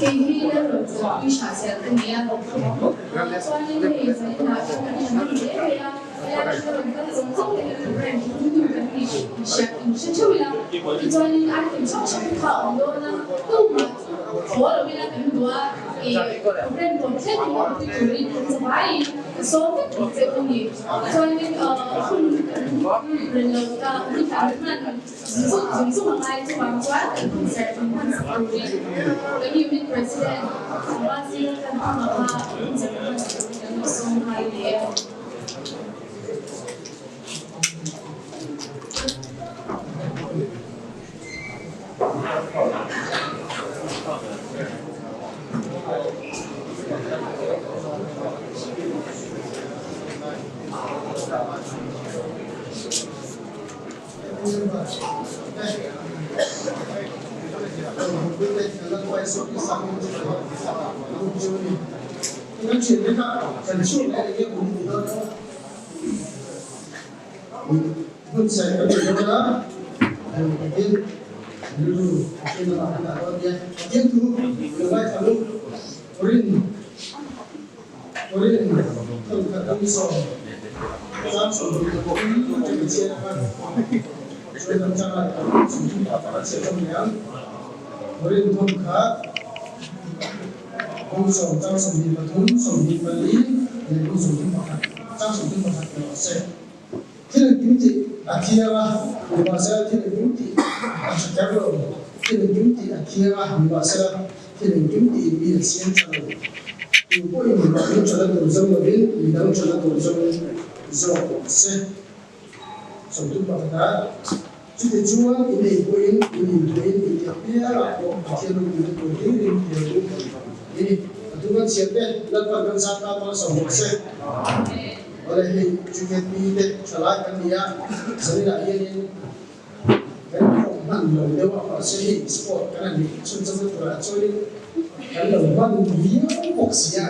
Kei hi Lalrawnchawpui Hrahsel ka ni a, chuanin hei zaninah chuan kan ṭhahnem hle mai a, helai hmun a rawn kal zawng zawng te hian program hi thum thum kan tih tih hriat in hre theuh ila, tichuanin item hrang hrang te kha a awm dawn a, tumah chu thaw lo ila kan duh a, ih program tawp thleng in awmpui turin kan zavaiin ka sawm vek bawk che u ni, chuanin hun kan reng lo ta hun kan hman. Zung zung zung a ngai chuvang chuan kan hun serh kan hman sak turin kan unit president Ramazir kan hmang kha hun serh kan hman sak turin kan lo sawm nghal a ni e. Thil engkim tih a thiang a, nimahsela thil engkim tih a tha kher lo. Thil engkim tih a thiang a, nimahsela thil engkim tiin mi a siam tha lo. Tu pawhin mahni thana tur zawng lovin midang thana tur zawng zawk awm se. Sawmtu pakhatah, Chutichuan in ei pawhin, in in pawhin, in ti apiangah pawh Pathian ropui na tur hlirin thil a tum a ni. A tum kan chhiat te, Lalpan kan zat ta pawh a sawm bawk se. Awle hei GKP te thalai kan ni a, zaninah hianin kan khawm hman lo deuh a, mahse hei sport kan han neih chhun chang na turah chuanin kan lo hman viau bawk si a,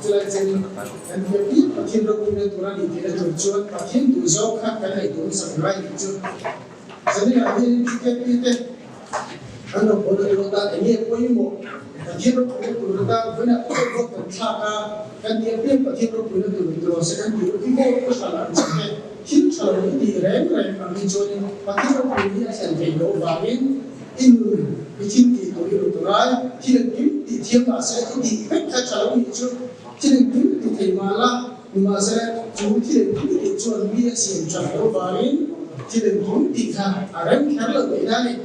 chulai chuanin kan hria piang Pathian ropuina tur a nih theihna tur chuan Pathian duh zawk kha kan ngaihtuah hmasak ngai tih chu zaninah hianin GKP te Kan lo pawlna tur atan eng nge pawimawh? Pathian ropuina tur atan vawiinah pawh vote kan thlak a, kan tih apiang Pathian ropuina tur ni tur se kan tih i vote ka hral ang che he thil tha lo i tih reng reng ang hi chuanin Pathian ropui hi a thlen theih loh vangin i nun i thil tih tur i rut rai thil engkim tih thiam mah se i tih vek kha tha lo nih chu thil engkim ti thei mah la nimahse chu thil engkim i tih chuan mi a siam tha loh vangin thil engkim tih kha a rem kher lo tihna a ni.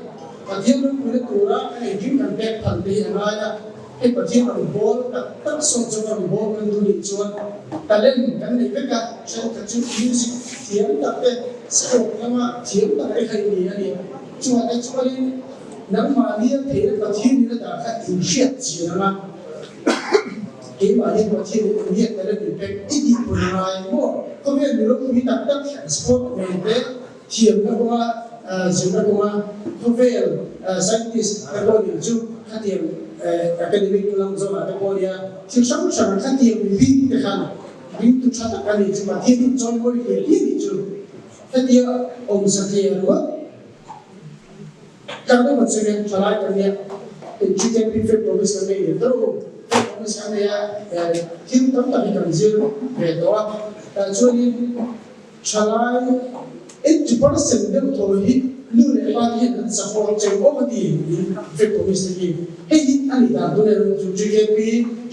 Pathian ropuina tura kan engkim kan pek phal te hi a ngai a, hei Pathian rawn bawl tak tak sawn chu rawn bawl kan duh nih chuan talent kan nei vek a, thenkhat chu music thiam tak te, sport lama thiam tak te kha i ni a ni. Chungah te chuanin nangmahnia theihna Pathian in a dah kha inhriat chian ang a, keimah hian Pathian in engriat talent min pek i tih pun a ngai maw? Khawvel mi ropui tak tak sport nei te, Thiamna kawnga zirna kawnga khawvel scientist te pawh nih chu khatiang academic lam zawnah te pawh nia thil hrang hrang khatiang mi bik te khan ringtu tha tak a nih chu Pathian in chawimawi hle hle nih chu hetia awmsa thei a ruat kan awm a chungin thalai kan nia GKP Faith Promise kan nei leh deuh Faith Promise kan nei a thil tam tak hi kan zir ve tawh a tah chuanin Thalai 80% deuh thaw hi Nu leh pa te hian an support cheu awm a ti in traffic police te hi. Hei hi a nih dan tun erawh chu GKP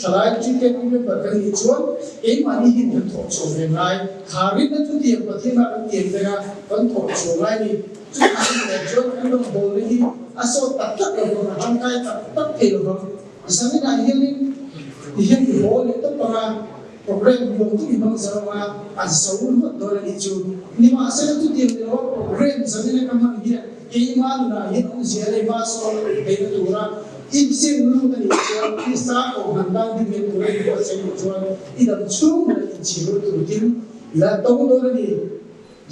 thalai GKP member kan nih chuan keimahni hian kan thawh chhuah ve ngai. Kha rinna chu tiang Pathian ah kan tiam vek a, kan thawh chhuah ngai ni. Chutah erawh chuan kan rawngbawlna hi a sawt tak tak lo vang, a tangkai tak tak thei lo vang. Zaninah hianin tihian i haw leh tawp ang a, Program nuam tak i hmang zo ang a, a zo luat dawn a nih chu. Nimahsela chutiang ni lo a program zanin a ka hman hian keimah nunah hian awmzia leh hma sawn theihna tura insim lut a nih chuan Krista kohhran tan din leh tura i buatsaih nih chuan i dam chhung leh inchhir lut tur thil i la tawng dawn a ni.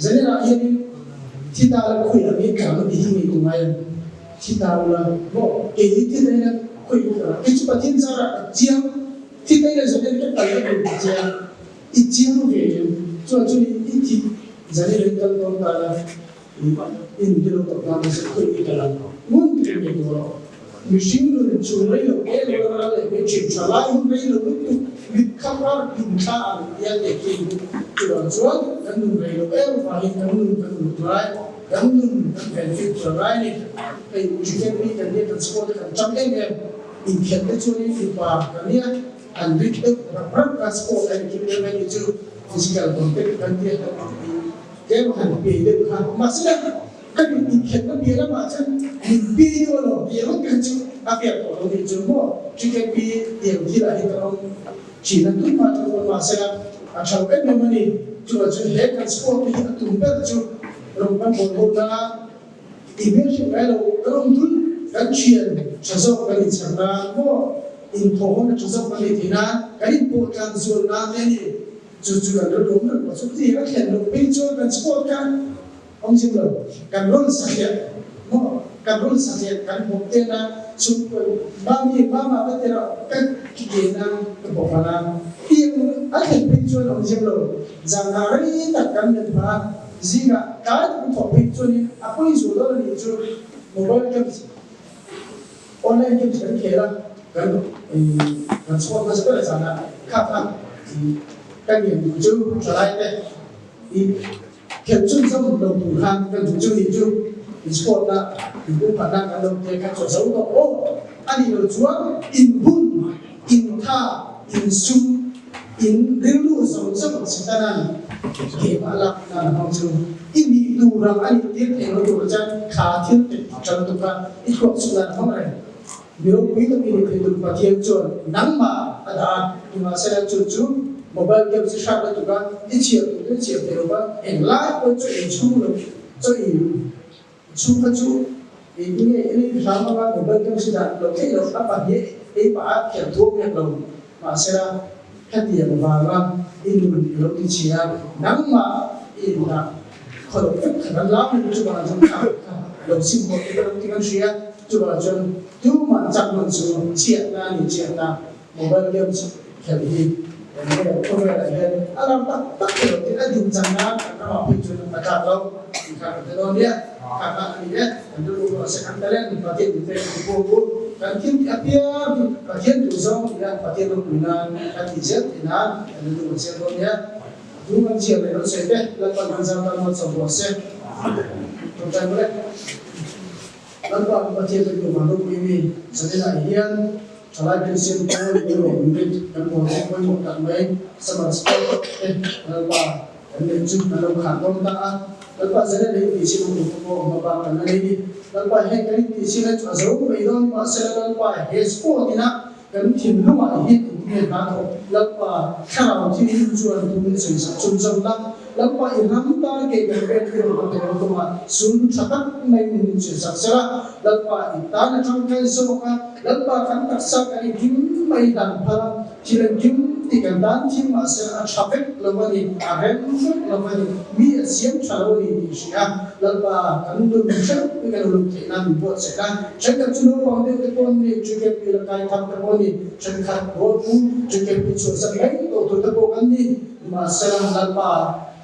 Zaninah hianin thi ta la khawi angin tlang a ti hi ngei tum ai ang. Thi ta ula maw kei hi thi ta ila khawi ka kal ang. Kei chu Pathian zarah ka chiang. Thi ta ila zanin ka kal ka tur ka chiang. I chiang ve em? Chuan chuni i thi zanin in kal dawn ta la i nun hi lo tawp nan nasa khawi i kal ang. Ngun tur ngei tur rawh. Mihring nun chu rei lo te lo la ral leh mai thin tha lai hun rei lo lutuk mit kham rar pin thla ang tia teh khi chuvang chuan kan nun rei lo em vangin kan nun kan uluk lai kan nun kan ven fim tur lai ni hei cricket mi kan nia kan sport te kan chang em em inkhelh te chuanin mipa kan nia an rit deuh rap rap a sport a inkim deuh mai ni chu physical contact kan tia kan tlem han pe deuh kha mahse Ka mit inkhelhna piah lamah chuan min pi deuh alawm tih ringawt kha chu a fiah tawh lo tih chu maw Cricket pi tiang thilah hi ka awm thin a tumah chu rawn mahsela a tha lo em em a ni. Chuvang chuan he kan sport te hi a tum ber chu rawng kan bawl ho na tih hmel hriat ngai lo kan awm dul kan thian tha zawk kan inchhar nan maw inthawh ho na tha zawk kan nei thei nan kan inpawh tlan zual nan te a ni. Chu chu kan rilru awm reng pawh chu ti a thlen loh phei chuan kan sport kha Awm zim lo, kan rawn satliah maw? Kan rawn satliah kan bawk te na chhungkaw mami mama ka ti rauh ka ke na ka bawk a na tiang a thlen phei chuan awm zim lo, zan ah rei tak kan men phah a, zingah tlai tak thawh phei chuanin a pawi zual dawn a nih chu mobile games online games kan khel a kan kan chhuak nasa ber zan ah kha kha kan ngen duh chu thalai te i Khelh chhunzawm lo tur khan kan duh chu nih chu sport ah in pumkhatna kan lo te kha chaw zo tawh aw. A nih loh chuan in hun, in tha, in sum, in rilru zawng zawng Setanan keimah a lak nan a hmang chu i nih tur ang a nih tir thei lo tur chuan thla thil pek ṭan tuk a i thluak chhun nan a hmang reng. Mi ropui tak i nih theih tur Pathian chuan nangmah a dah a, nimahsela chu chu mobile games i hrat lutuk a, i chhiar tur chu i chhiar thei lo va, englai pawh chu ei chhung lo chaw ei chhung kha chu ei tu nge i lei hram anga mobile games i dah lo theih loh a pahnih ei pah a thiam thuam hek lo mahsela hetiang vanga i nun i lo ti chhia nangmah i indah khaw lo vek kha kan lam ni chuvang chuan kha kha lo sim hawt te ka lo ti kan hria. Chuvang chuan tumah chak man chu chhiatna a ni chhiatna mobile games khelh hi kan hre khawvelah hian a lar tak tak te lo tin a din channa kan ramah phei chuan a tlak lo tih kha kan hre dawn nia. Kha kha a ni e, kan rilru pawh a se kan talent Pathian min pek tih pawh chu kan thil tih apiang hi Pathian duh zawng nia Pathian ropui nan kan tih zel theih nan kan rilru kan siam dawn nia. Tu kan chiah leh rawn sawi te Lalpan kan zar tan malsawm rawh se. Tawngtai mawle. Lalpa kan Pathian kan duh vang ropui mi Zanina hian thalai Kristian pawl Euro unit kan pawl chu pawimawh tak mai Summer Sport te Lalpa kan neih chu kan lo khar dawn ta a. Lalpa Zanina hi tih chin awm tur pawh hma bak kan la nei ni. Lalpa heng kan intih chin a chu a zo mai dawn mahsela Lalpa he sport ina Kan thinlungah hian engtinge hna thawk? Lalpa thlarau thilhim chuan tumin sawisak chun zawm la. Lalpa i ram tan kei kan pek hi rawn awm thei kawngah sun tha tak mai min in sawisak sela. Lalpa i tan a tangkai zawk a, Lalpa kan taksa kan i kim mai dan phal a, thil an kim tih kan tan thim mahsela a tha vek lo a ni, a rem vek lo a ni, mi a siam tha lo a ni tih hria. Lalpa kan nun hreuh hi kan uluk theih nan min buatsaih a. Thenkhat chu naupang deuh te pawh an ni, cricket pi la kai tham te pawh a ni, thenkhat ball pu cricket pi chhuahsan mai tawh tur te pawh kan ni. Nimahsela, Lalpa,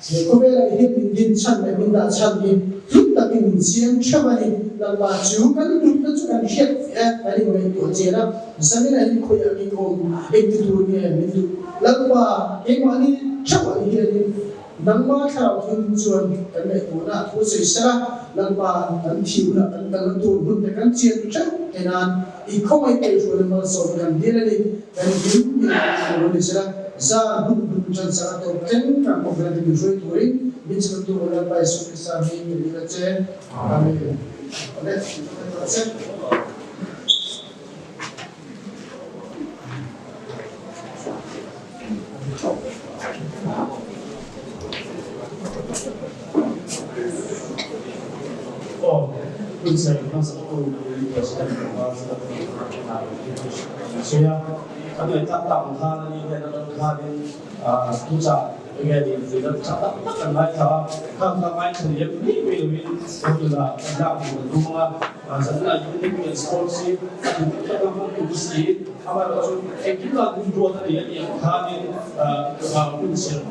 he khawvelah hian min din chhan leh min dah chhan hi hlut takin min siam theuh a ni. Lalpa chu kan hlutna chu kan hriat ve a, kan inngaihtuah chian a, zanin a inkhawiah min awm, engti tur nge min duh? Lalpa, keimahni theuhah hianin Nangma thlarau thil chuan kan ngaihtuahna a thu sawi sela. Lalpa kan thih hunah kan kalna tur hmun te kan chian theuh theih nan i khawngaih kaihhruaina malsawmna kan dil a ni. Kan hlim ni tur a ni sela, zan hun hun chan sak a tawp thleng kan kawhhran te min hruai turin min chhan tur Lalpa Jesuh Krista hmingin ka dil a che. Amen. Awle, min rawn che. Aw, hun serh hmasa tu President sawi a, kan ngaihtlak tak ang khan ani hian atang khanin thuchah enge ni zirna tha tak tak kan ngaithla a, khang kha ngaithla liam mai mai loin hotel-ah kan lak duh kan tum ang a, zanah Union Sports hi a tum tak a hman tur si, amaherawhchu engkim lah hun ruat a ni a tih ang khanin hun serh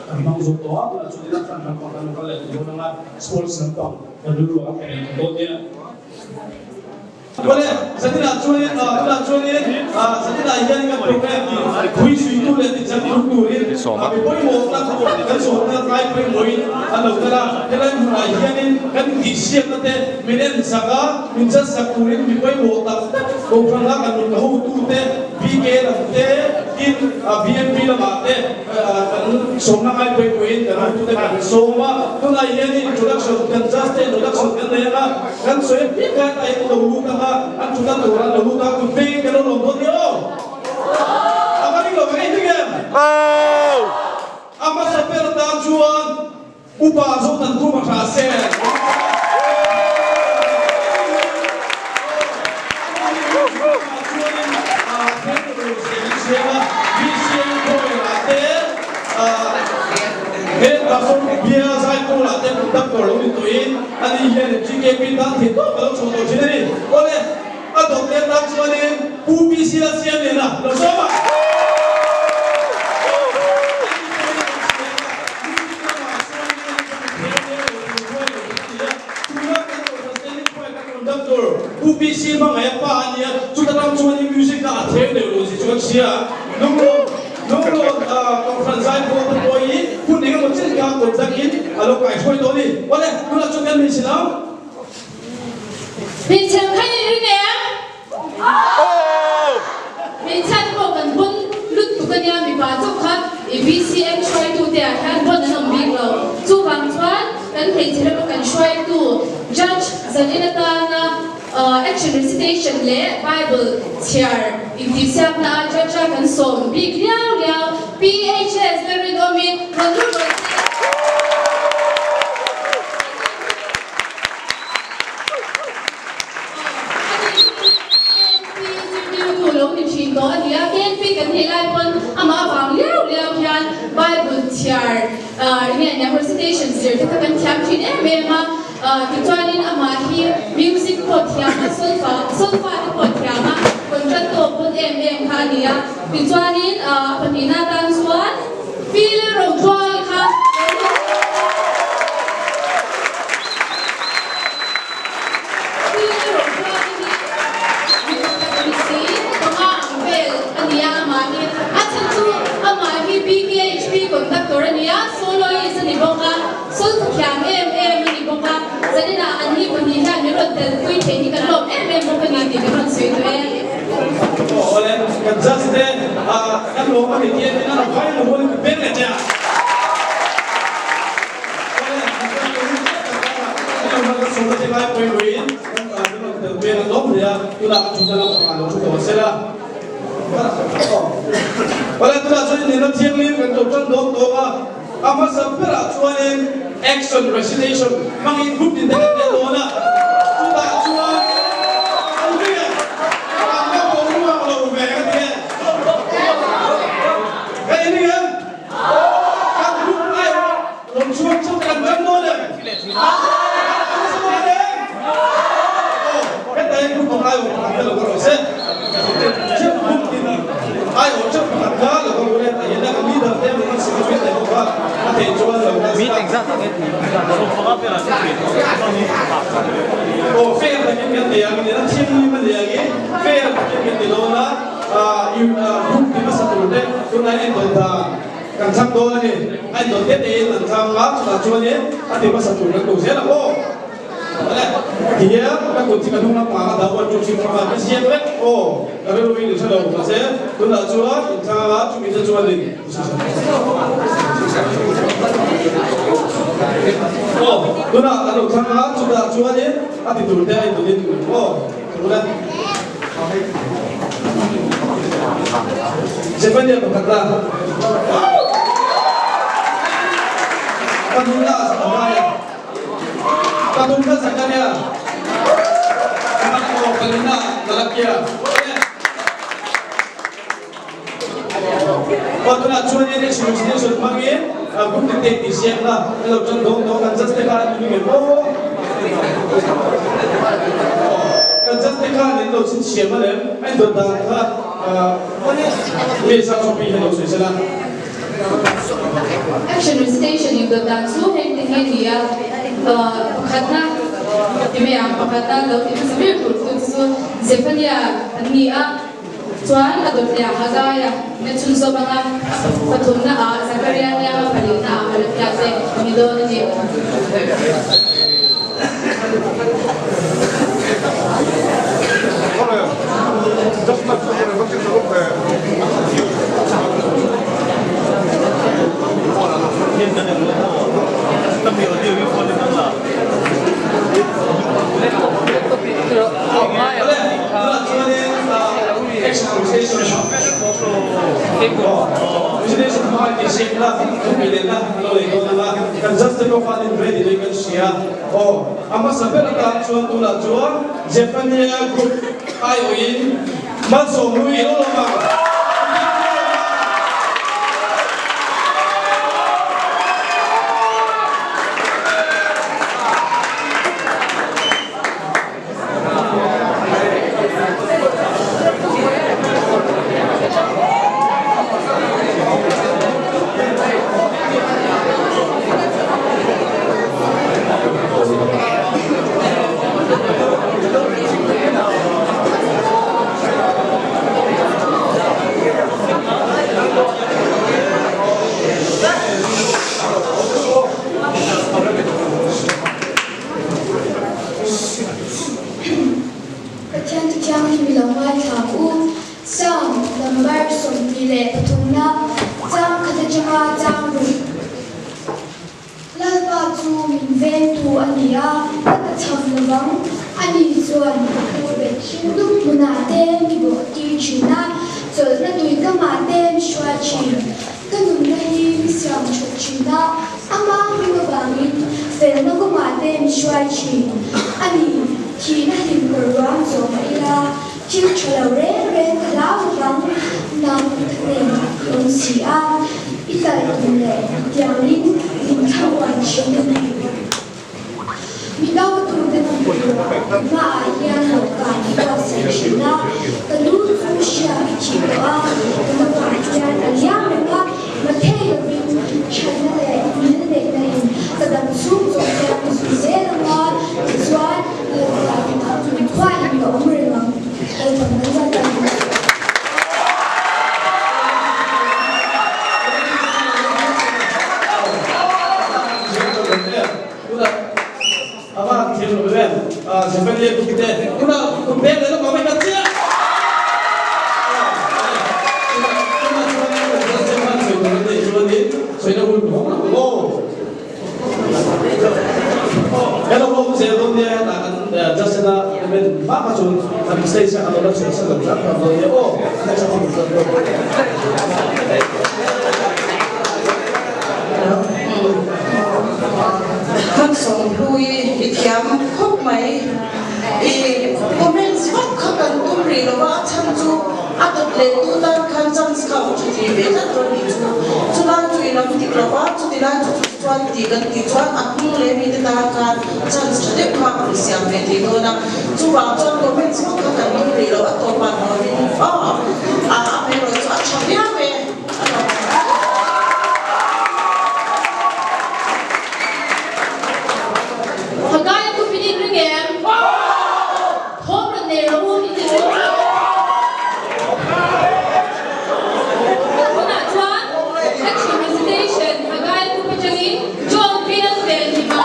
kan hmang zawk tawh a, tunah chuan ila kan lampang kan lo kal leh tawh dawn ang a, sports lampang kan rilru a khaih leh tawh dawn nia. Awle, zaninah chuanin, tunah chuanin zaninah hian kan program phui suitu leh tichak lut turin mi pawimawh tak kan sawmna tlai pawimawhin an lo kal a. Helai hmunah hianin kan intihsiakna te min en sak a, min chat sak turin mi pawimawh tak tak Kohhran a kan rawn hotute BK lam te, tin BMP lamah te kan sawmna ngai pawimawhin kan hotute kan sawm a. Tunah hianin introduction kan just te introduction kan nei ang a. Kan sawi apiang khan a in lo lut ang a, an thutna tur an lo lut a, kut vengin kan lo lawm dawn nia aw. A va ring lo ve ngei ring em? A hmasa ber tan chuan upa Zotan Khuma hra se. He Pastor Bia Zaipawlah te conductor lo ni tawhin Ani hian GKP tan thei tawp a lo chhuah tawh thin a ni. Awle, a dawt leh tan chuanin Pu PC a siam nen a lo sawm a. Pu PC hmangaih a pa a nia, chuta tang chuanin music kha a theu deuh lo zia chu kan hria. Lunglawn Lunglawn Kohhran Zaipawl te pawhin hun engemaw chin kha kut dakin a lo kaihruai tawh a ni. Awle, tunah chuan kan hmeichhe lam. Hmeichhe kha i ring em? Hmeichhia te pawh kan pawn lut tuk a nia, mipa chauh kha i BCM hruaitute ah hian pawn an awm bik lo. Chuvang chuan kan hmeichhe lama kan hruaitu Judge zanin atana Action recitation leh Bible chhiar intihsiakna a judge a kan sawm bik liau liau PHS la rinawmin rawn lut rawh se. Ani hi KNP zirtirtu lo ni thin tawh a ni a, KNP kan neih lai pawn amah avang liau liau hian Bible chhiar enge nia recitation zir te kha kan thiam thin em em a. Tichuanin amah hi music pawh thiam a, solfa solfa te pawh thiam a, contralto pawn em em kha a ni a. Tichuanin a pahnihna atan chuan Pi Lalrotuai kha Pi Lalrotuai hi mi pakhat a ni si, panga ang vel a ni a amah hi. A chhan chu amah hi BKHP conductor a ni a, soloist a ni bawk a. Sulh thiam em em a ni bawk a, zaninah an ni pahnih hian min rawn telpui theih hi kan lawm em em bawk a ni tih kan rawn sawi duh e. Awle, kan judge te kan lawm a ni tih en a vai lo huan ka pek leh che a. Awle, kan judge te hun chiah tak tak a, kan lo hman kan sawmna te ngai pawimawhin kan min rawn telpui a kan lawm hle a, tunah kan thutna lampangah lo thu tawh sela. Awle, tunah chuan inneihna thianghlim kan to tan dawn tawh a. A hmasa berah chuanin action recitation hmangin group tin te kan leh dawn a, chutah chuan an ring a, an va boruak lo ve ka ti e. Ka in ring em? Kan group ai rawn chhuak chu kan tan dawn em? Kan nasa dawn em? Aw, heta hian group ang ai awm pakhat kha lo ka rawh se. Chep group tin Ai awh teuh pakhat kha lo ka rual e, a hian a ka leader te emaw kan secretary te pawh kha a theih chuan lo kal sela. Aw fair takin kan ti ang in a thianghlim a ni ang i fair takin kan ti dawn a, group ti hmasa tur te tunah hian indawn dan kan thlang dawn a ni, a indawn te te in an thlang a, chutah chuan in a ti hmasa tur kan ko zel ang aw. Awle, tihian ka kut hi ka hnung lampang a dah 1 2 3 4 5 ka ziak vek aw, ka rilru in i hre lo mahse tunah chuan inthlang a chumi te chuanin Aw, tunah kan lo thlang a, chutah chuanin a ti tur te a intunin aw, chule. Zephaniah pakhat la. Pathum la Zachariah. Pathum la Zachariah. Pakhat aw palina Malakia. Aw tunah chuan in examination hmangin group dictate tih siak la ilo tan dawn dawn kan judge te khan an ring em aw kan judge te khan in lo chhinchhiam a lem a indawt dan kha mi sang chawpi hian lo sawi sela. Action recitation indawt dan chu heng te hi a ni a, pakhatna ti mai ang pakhatna lo ti hmasa ber tur chu chu Zephaniah an ni a. Chuan a dawtliah Hagaia na chhunzawm anga pathumna ah Zakaria hnianga palina ah Malakia te ni dawn a ni. Zephaniah Group aiawhin Malsawmhlui lo lawm ang. Pathian chu thianghlim i lo ngaithla ang u. Psalm number 23 na chang khat atanga chang ruk. Lalpa chu min vengtu a ni a, ka ta chham lovang. Ani chuan ka phur bet hring dup hmunah te mi bawh tir thin a, chawlhna tui kamah te mi hruai thin. Ka nunna hi mi siam that thin a, ama hming avangin felna kawngah te mi hruai thin a ni. Thihna hlim kawr ruang zawh mah ila, thil tha lo reng reng ka hlau lovang, nang ka hnenah i awm si a, i kal tum leh tiangin min thlamuan thin a ni. Mi dotute hmuh hmaah hian lo kai i buatsaih thin a, ka lu chu hria i thih tawh a, ka lamah hian a liam reng a, mathei lovin thatna leh mil neihna in ka dam chhung zawng hian ka zui zel ang a, tichuan lalpa inah tum thuaiin ka awm reng ang, Lalpa malsawm ta ang che. Malsawmhlui i thiam khawp mai. I comments vak kha kan tum rih lo a, a chhan chu a dawt leh tu tan khan chance kha awm tha thei ve tlat dawn nih chu. Chulai chu i lam dik lo va, chuti lai chu chu chuan tih kan tih chuan a hnung leh mite tan khan chance tha deuh kha kan siam ve thei dawn a. Chuvang chuan comments vak kha kan tum rih lo, a tawpah nuamin aw a hmel chu a tha viau e. Hagai a thup in in ring em? Thawm rawn nei rawh u in ti ring em? Tunah chuan action recitation Hagai a thup atangin John Bill Venhima.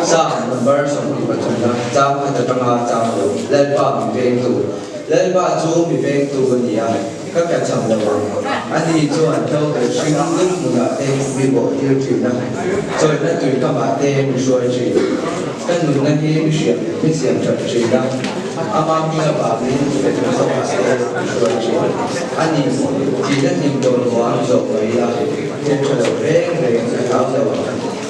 Psalm number 23 na chang khat atanga chang lo Lalpa mi vengtu Lalpa chu mi vengtu a ni a ka ka cham lo ang ani chuan hlo ber hring dup hmunah te mi bawh tir thin a chawlhna tui kamah te mi hruai thin ka nunna hi mi hriam mi siam that thin a ama hming avangin fetna kawngah te mi hruai thin a ni thihna hlim dawn huang zawh mai ila thil tha lo reng reng ka hlau lo ang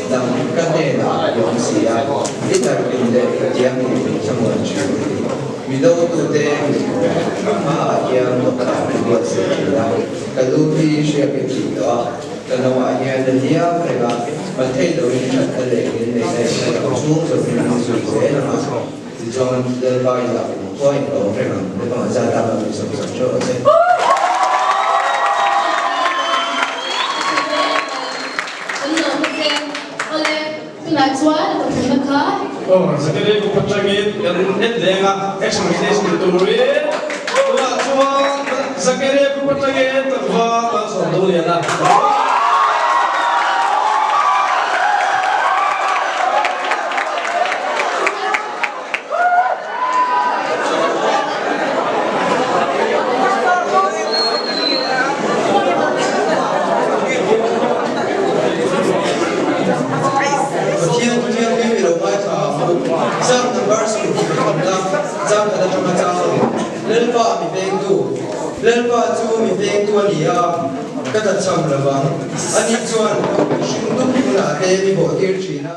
nang ka hnenah i awm si a i tarpin leh ka tiangin min thlamuan thin mi dotute hmaah hian dawhkan i buatsaih thin a ka lu hi hriak i thih tawh a ka noah hian a hliam reng a man thei loin thatna leh min neihna in ka dam chhung zawkin min zui zel ang a tichuan Lalpa i lah kumkhua in ka awm reng ang Lalpa zat a min sawmsak theuh a che. Tunah chuan a pathumna kha. Aw, Zakaria group atangin kan en leng a, action station turin tunah chuan Zakaria group atangin tlangval Malsawmdoliana. Pathian thu thianghlim i lo ngaithla ang u. Psalm number 23 na chang khat atanga chang lo. Lalpa mi vengtu. Lalpa chu mi vengtu a ni a, ka tachham lo vang. Ani chuan hring dup hunah te mi bawhtir thin a.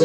I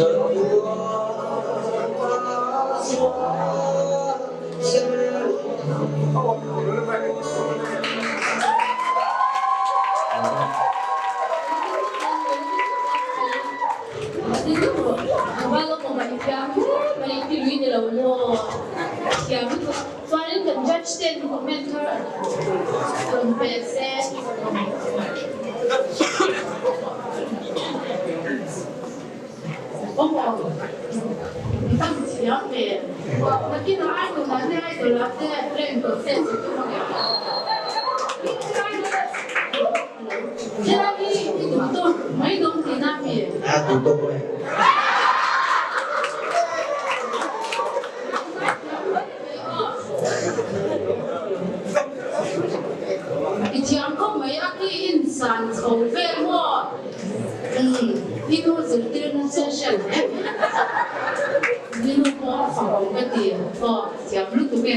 thiam khawp mai a ki in san chho vel maw? Umm i nu zirtirna session i nu pawh a fak awm ka ti aw thiam lutuk e.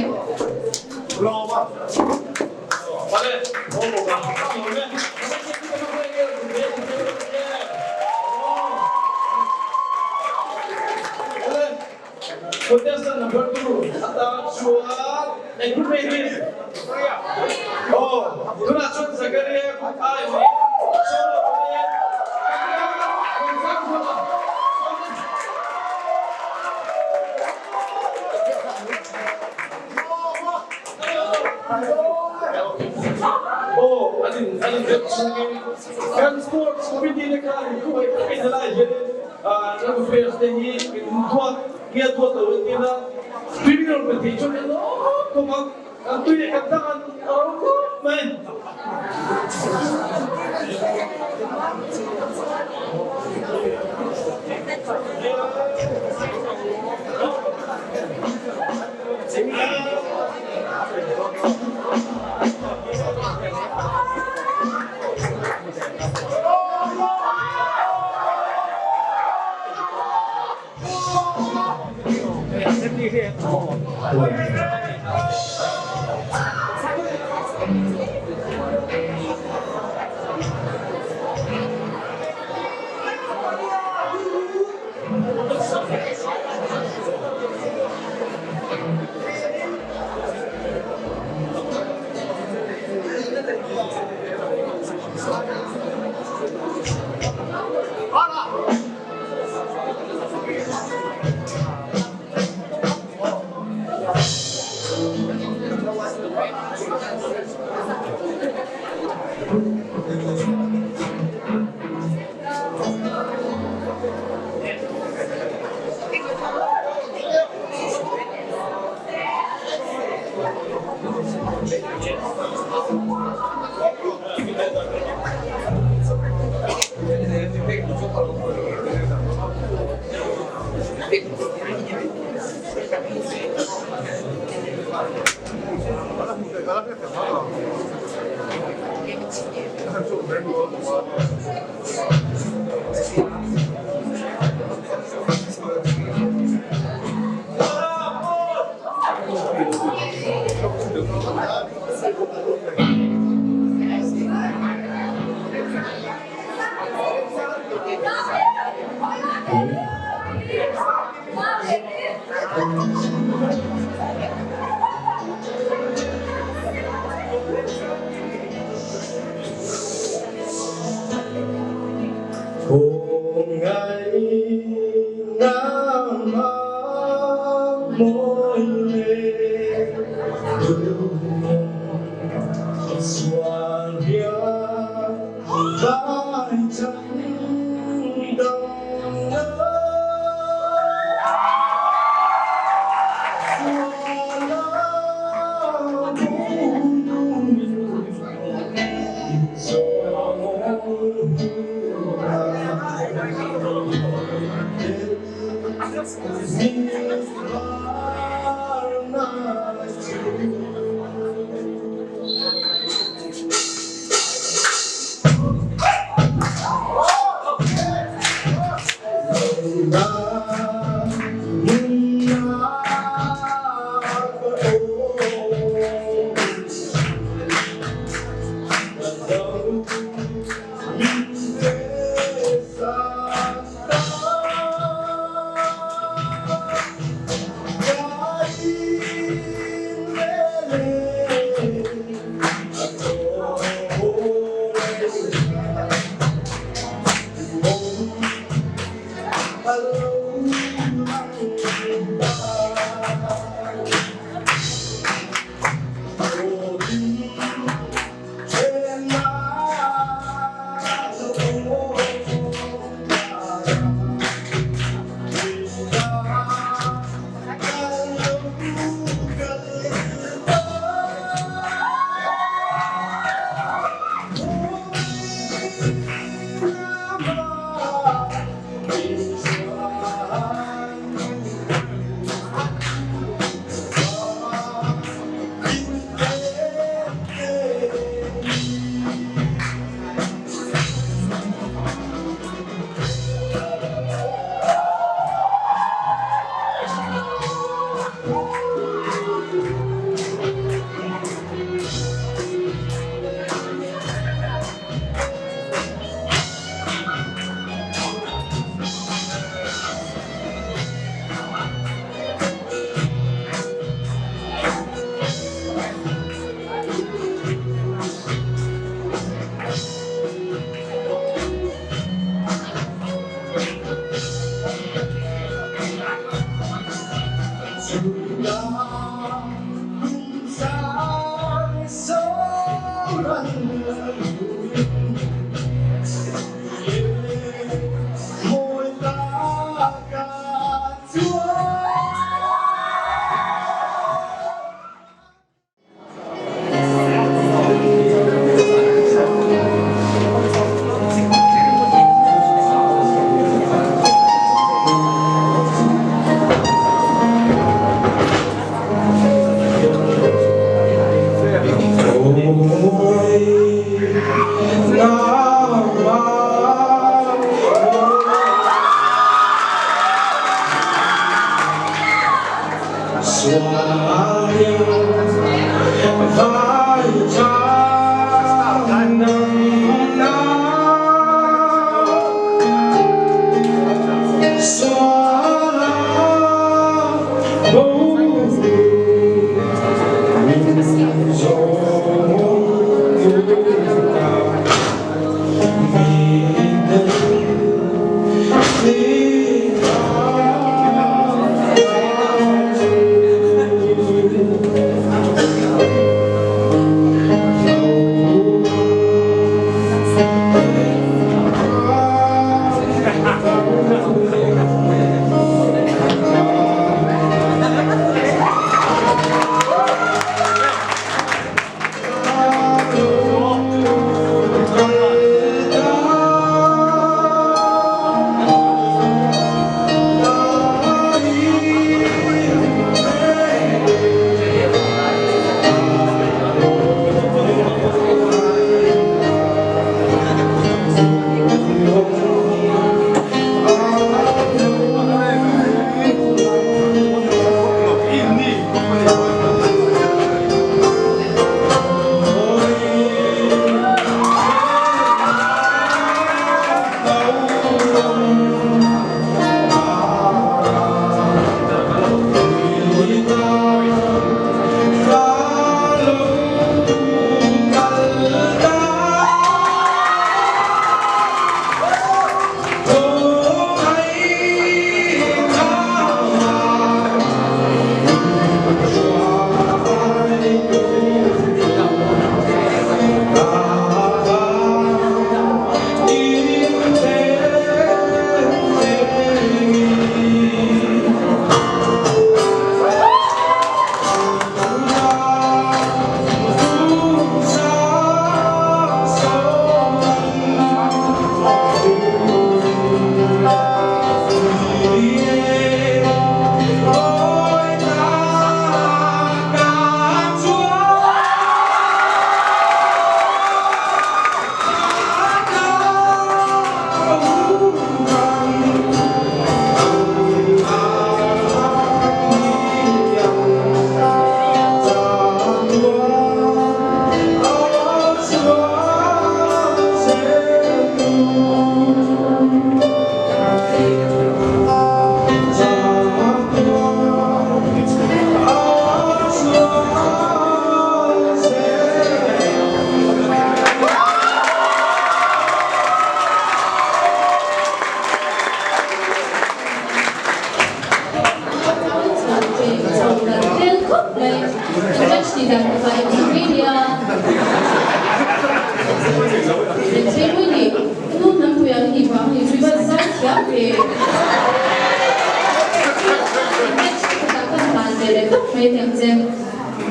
Contestant number 2 atan chuan eng hun mai hi aw tunah chuan Zakaria kut ai awm solo pawhin Aw an in an in rem chungin kan sports committee te khan khawngaih takin helai hianin kan players te hi min duat nge duat lo entir a tui min rawn pe thei chuan kan lawm khawp ang kan tui leh kan dang an a ro khawp mai.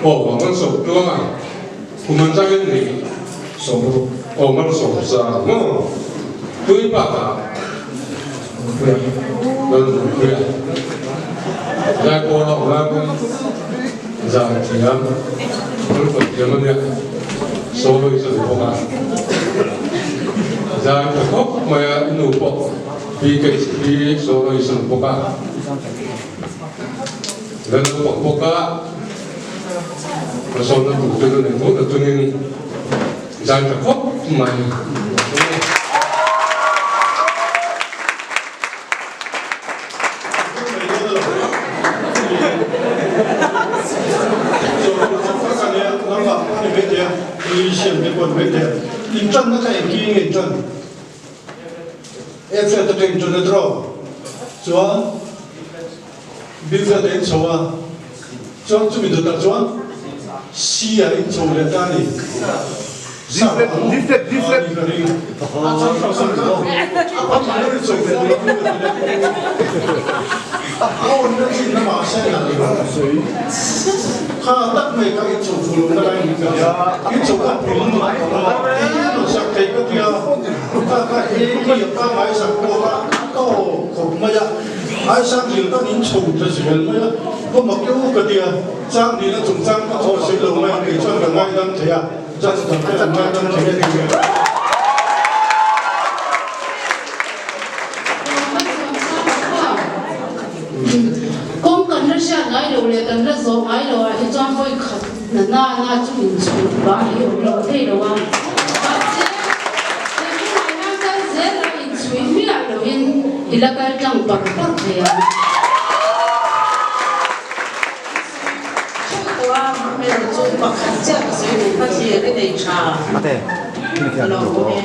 Aw, Malsawmtluanga, kum an chang en ni? 60. Aw Malsawmsang maw tui bakah Lalnunpuia Zaipawl a awm lai pawn zan thiam thil thiam a nia solo is a ni bawk a zai tha khawp mai a i nu pawh PKCP solo is a ni bawk a la naupang bawk a hmasawnna tur te chu nei tho ta chungin zai tha khawp mai. Chuan Bifel te in chho a, chuan chumi dawtah chuan C ah in chho leh ta a ni. Sap ang a ni ka ring. A awn na chin lamah sen a ni. Kha tak mai kha in chho fuh lo na lai ni ka nia. In chho kha pui lutuk a rawn sak thei ka tia. Kha kha e ki a pangngai sak pawh kha a aw khawp mai a. Aisa dil kan in chho ta zel mai a, ka mak deuh ka ti a, chang dil a chungchang ka chaw sei lo mai kei chuan ka ngaidam thei a, judge dang te an ngaidam thei a ni ve. Kawng kan la hriat ngai lo leh kan la zawh ngai lo ah hi chuan vawi khat na na na chu in chhut vang hi awm lo thei lo a, mahse he hmunah hian kal zel a in chhui miah lo in i la kal tlang par par thei ang. Theuh tawh a, hmel chu pakhat chiah ka sawi duh kha thlir i nei tha ka lo awm e.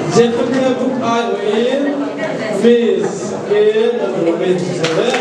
Zephaniah book aiawhin Miss K. Lalruamin sawi e.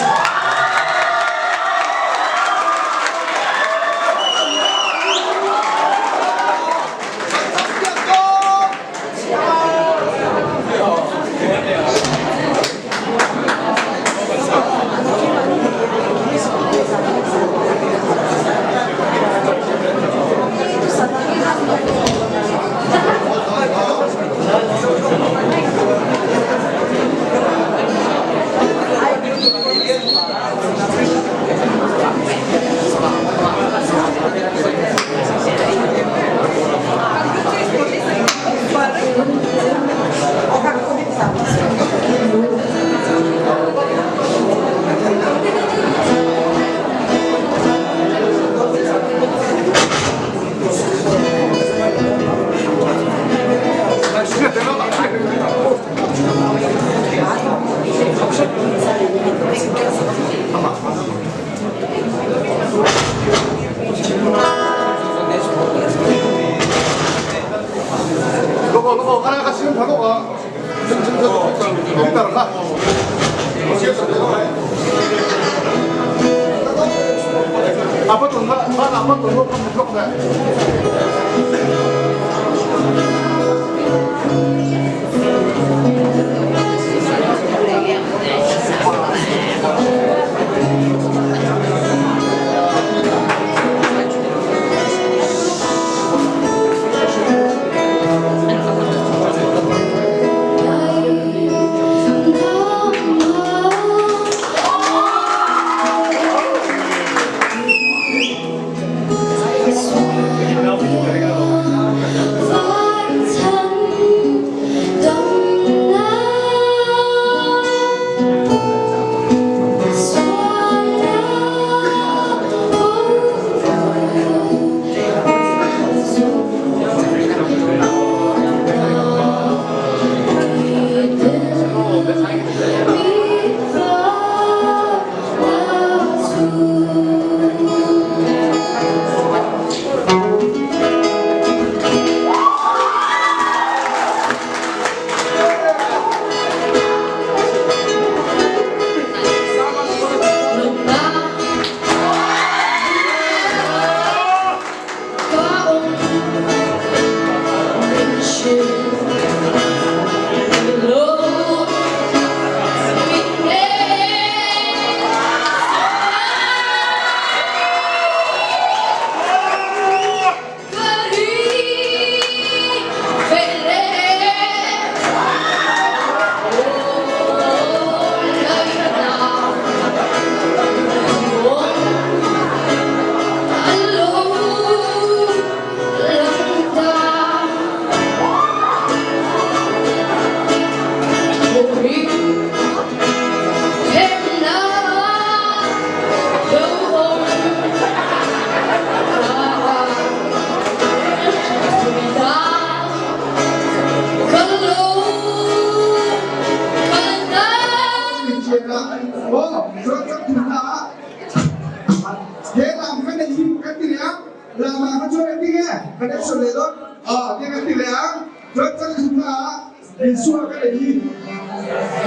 Lama kha chuan engtin nge kan action leh dawn? Aw tiang kan ti leh ang. Chuan chang thumna ah Isua ka nei hi,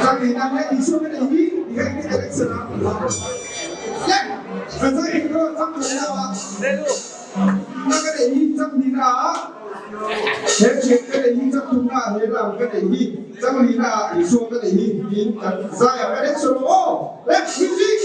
chang lihna hian Isua ka nei hi ti kha engtin kan action ang? Le, kan chang thum dawn chang lehna ah na ka nei hi chang lihna ah he thian ka nei hi chang thumna ah he lam ka nei hi chang lihna ah Isua ka nei hi tiin kan zai ang kan action ang aw. Le, music!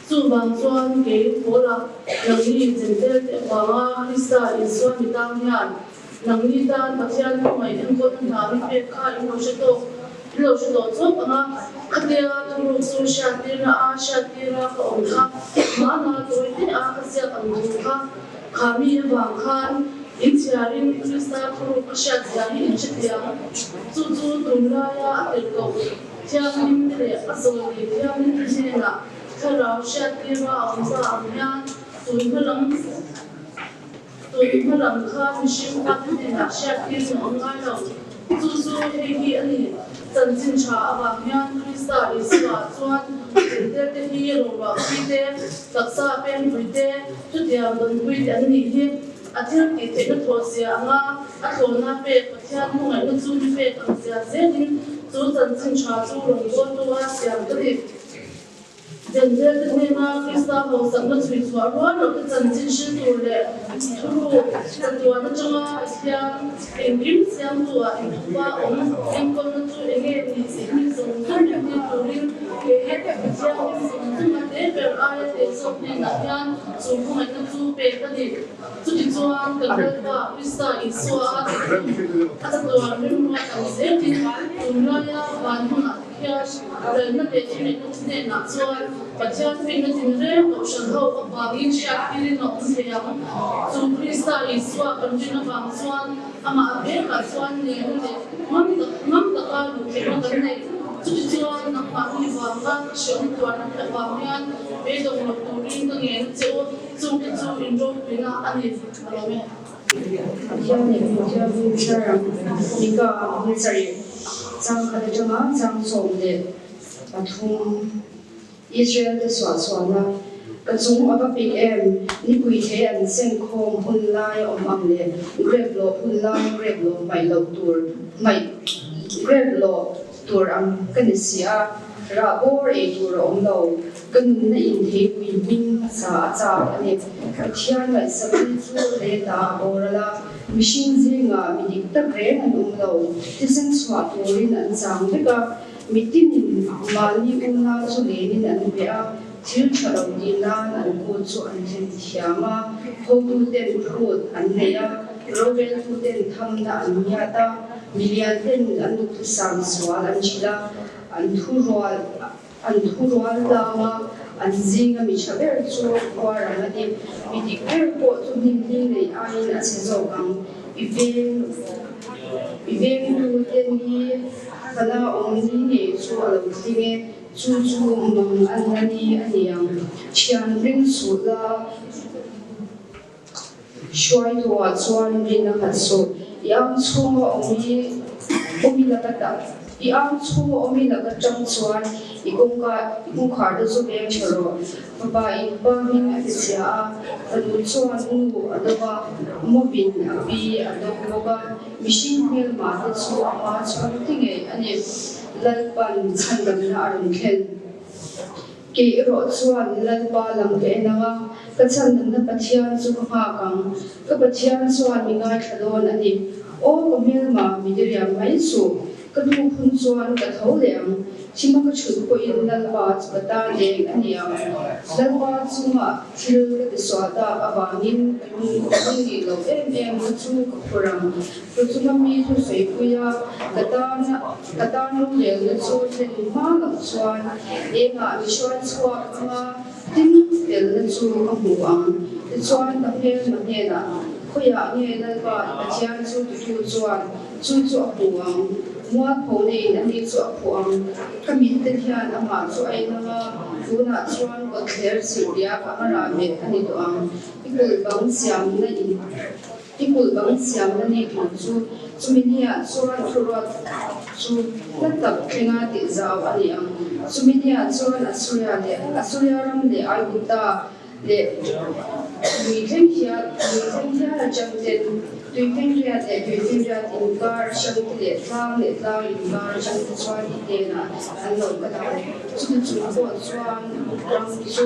Chuvang chuan kei Paula nangni Jentail te avanga Krista Isua mi tang hian nangni tan Pathian khawngaih enkawlna hna mi pek kha in lo hre tawk in lo hre tawh chawp ang a, khatia thuruk chu hriattirna a hriattira ka awm kha mahna tawi te a ka ziak ang thu kha kha mi avang khan in chhiarin Krista thuruk ka hriat zia hi in hrethiam chu chu tunlaia a tel tawh. Thianghlim te leh a zawlnei thianghlim te hnenah thlarau hriattir a awm ta ang hian tun hma lam tun hma lam kha mihring fate hnenah hriattir in awm ngai lo. Chu chu hei hi a ni. Chanchin tha avang hian Krista Isua chuan zintir te hi roruah pui te, taksa peng pui te, chutiang dawnpui te an nih hi. A thil tih theihna thawh zia anga a thlawhna pek Pathian hmangaihna chu mi pek ang zia zelin chu chanchin tha chu rawn bawltu a siam ka ni. Jentail te hnena Krista hausakna chhui chhuah rual loh te chanchin hrilh tur leh thuruk chatuan atanga Pathian engkim siamtu ah inthupa awm enkawlna chu enge ni tih mi zawng zawng entir turin kei Pathian mi zawng zawng a te ber aia te zawk hnenah hian chu khawngaihna chu pek a ni. Chutichuan kan Lalpa Krista Isua a tihtum a chatuan rimruat ang zelin tunlaia van hmunah te khian lalna leh thuneihna te hnenah chuan Pathian finna tinreng kohhran ho avangin hriattirin a awm thei ang. Chu Krista Isua kan rin avang chuan amah vekah chuan nehna leh ngam tak ngam taka luh theihna kan nei. Chutichuan nangmahni vanga ka hreawm tuarna te avang hian beidawng loh turin ka ngen a che u. Chungte chu inropuina a ni a lo e. Pathian leh Pathian hming chhiar ang Mika hmelsarih chang khat atanga chang 13 Israel te suah chhuahna ka chung a va pik em nipui thei an seng khawm hun lai awm ang leh grep lawh hun lai grep lawh hmaih loh tur hmaih grep lawh tur ang ka ni si a, rah bawr ei tur a awm lo. Ka nunna in theipui hming hmasa a chak a ni. Pathian ngaihsakna chu leta a boral a, mihring zingah mi dik tak reng an awm lo. Thisen chhuah turin an chang vek a, mitinin mahni unau chu lenin an pe a, thil tha lo tih nan an kut chu an thlen thiam a, hotuten phut an nei a, roreltuten thamna an ngiat a, milian ten an duhthusam sual an hrilh a, an thurual An thurual tlang a, an zinga mi tha ber chu khuar ang a ni. Mi dik ber pawh chu hnim hling neih aiin a chhe zawk ang. I veng i vengtu te ni fana awm ni ngei chu a lo tling e, chu chu mang an la ni a ni ang. Thian ring suh la. Hruaituah chuan rin a nghat suh. I ang chhunga awm i awm i laka tak I ang chhunga awm i laka tang chuan i kawngka i kawngkhar te chu veng tha rawh. Fapa in pa hming a ti chhia a, fanu chuan nu a do a, mawin a pi a do bawk a, mihring hmelma te chu a hma chhung ti ngei a ni. Lalpan chhandamna a rawn thlen. Kei erawh chuan Lalpa lam ka en ang a, ka chhandamna Pathian chu ka nghak ang. Ka Pathian chuan mi ngaithla dawn a ni. Aw ka hmelma, mi diriam mai suh. Ka hnu phun chuan ka tho leh ang. Thima ka chhut pawhin Lalpa chu ka tan eng a ni ang. Lalpa chungah thil ka tisual tak avangin ka lung ka lung nih loh em em na chu ka phur ang. Ka chunga mi thu sawipuia ka tan ka tan rorelna chu thlen hma loh chuan engah mi hruai chhuak anga tin telna chu ka hmu ang. Tichuan ka hmelma hnenah, Khawiah nge Lalpa i Pathian chu titu chuan chu chu a hmu ang? Mualpho neiin ani chu a phuh ang. Ka mitte hian amah chu a en anga, tunah chuan kawtthler chirhdiak anga rah bet a ni tawh ang. I kulh bang siamna in. I kulh bang siamna ni tur chu chumi niah chuan thuruat chu hla tak thlenga tih zau a ni ang. Chumi niah chuan Assuria leh Assuria ram leh Aigupta leh lui thleng hial lui thleng hial atang ten tuifinriat leh tuifinriat inkar atang te leh tlang leh tlang inkar atang te chuan i hnenah an lo kal ang. Chumi chung pawh chuan ram chu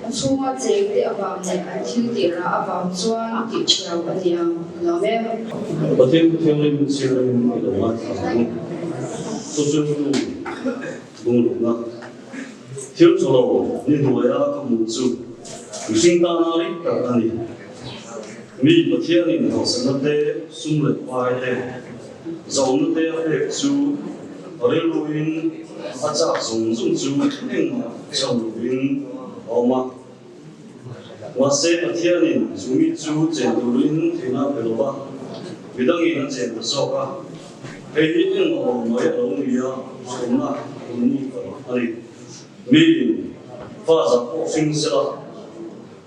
A chhunga cheng te avang leh an thil tih rah avang chuan tih thiau a ni ang lo e. Pathian Thianghlim sirin i lo ngaithla ang. Chu chu nu bungrukna thil tha lo ni hnuaia ka hmuh chu mihring tana rik tak a ni. Mi Pathianin hausakna te, sum leh pai te, zawnna te a pek chu rilruin a chak zung zung chu engmah chhan lovin a awm a. Mahse, Pathianin chu mi chu chen turin theihna a pe lo va, midangin a chen ta zawk a. Hei hi engmah lo mai a lo ni a, hriatna hun a ni. Miin fa zah pawh hring sela,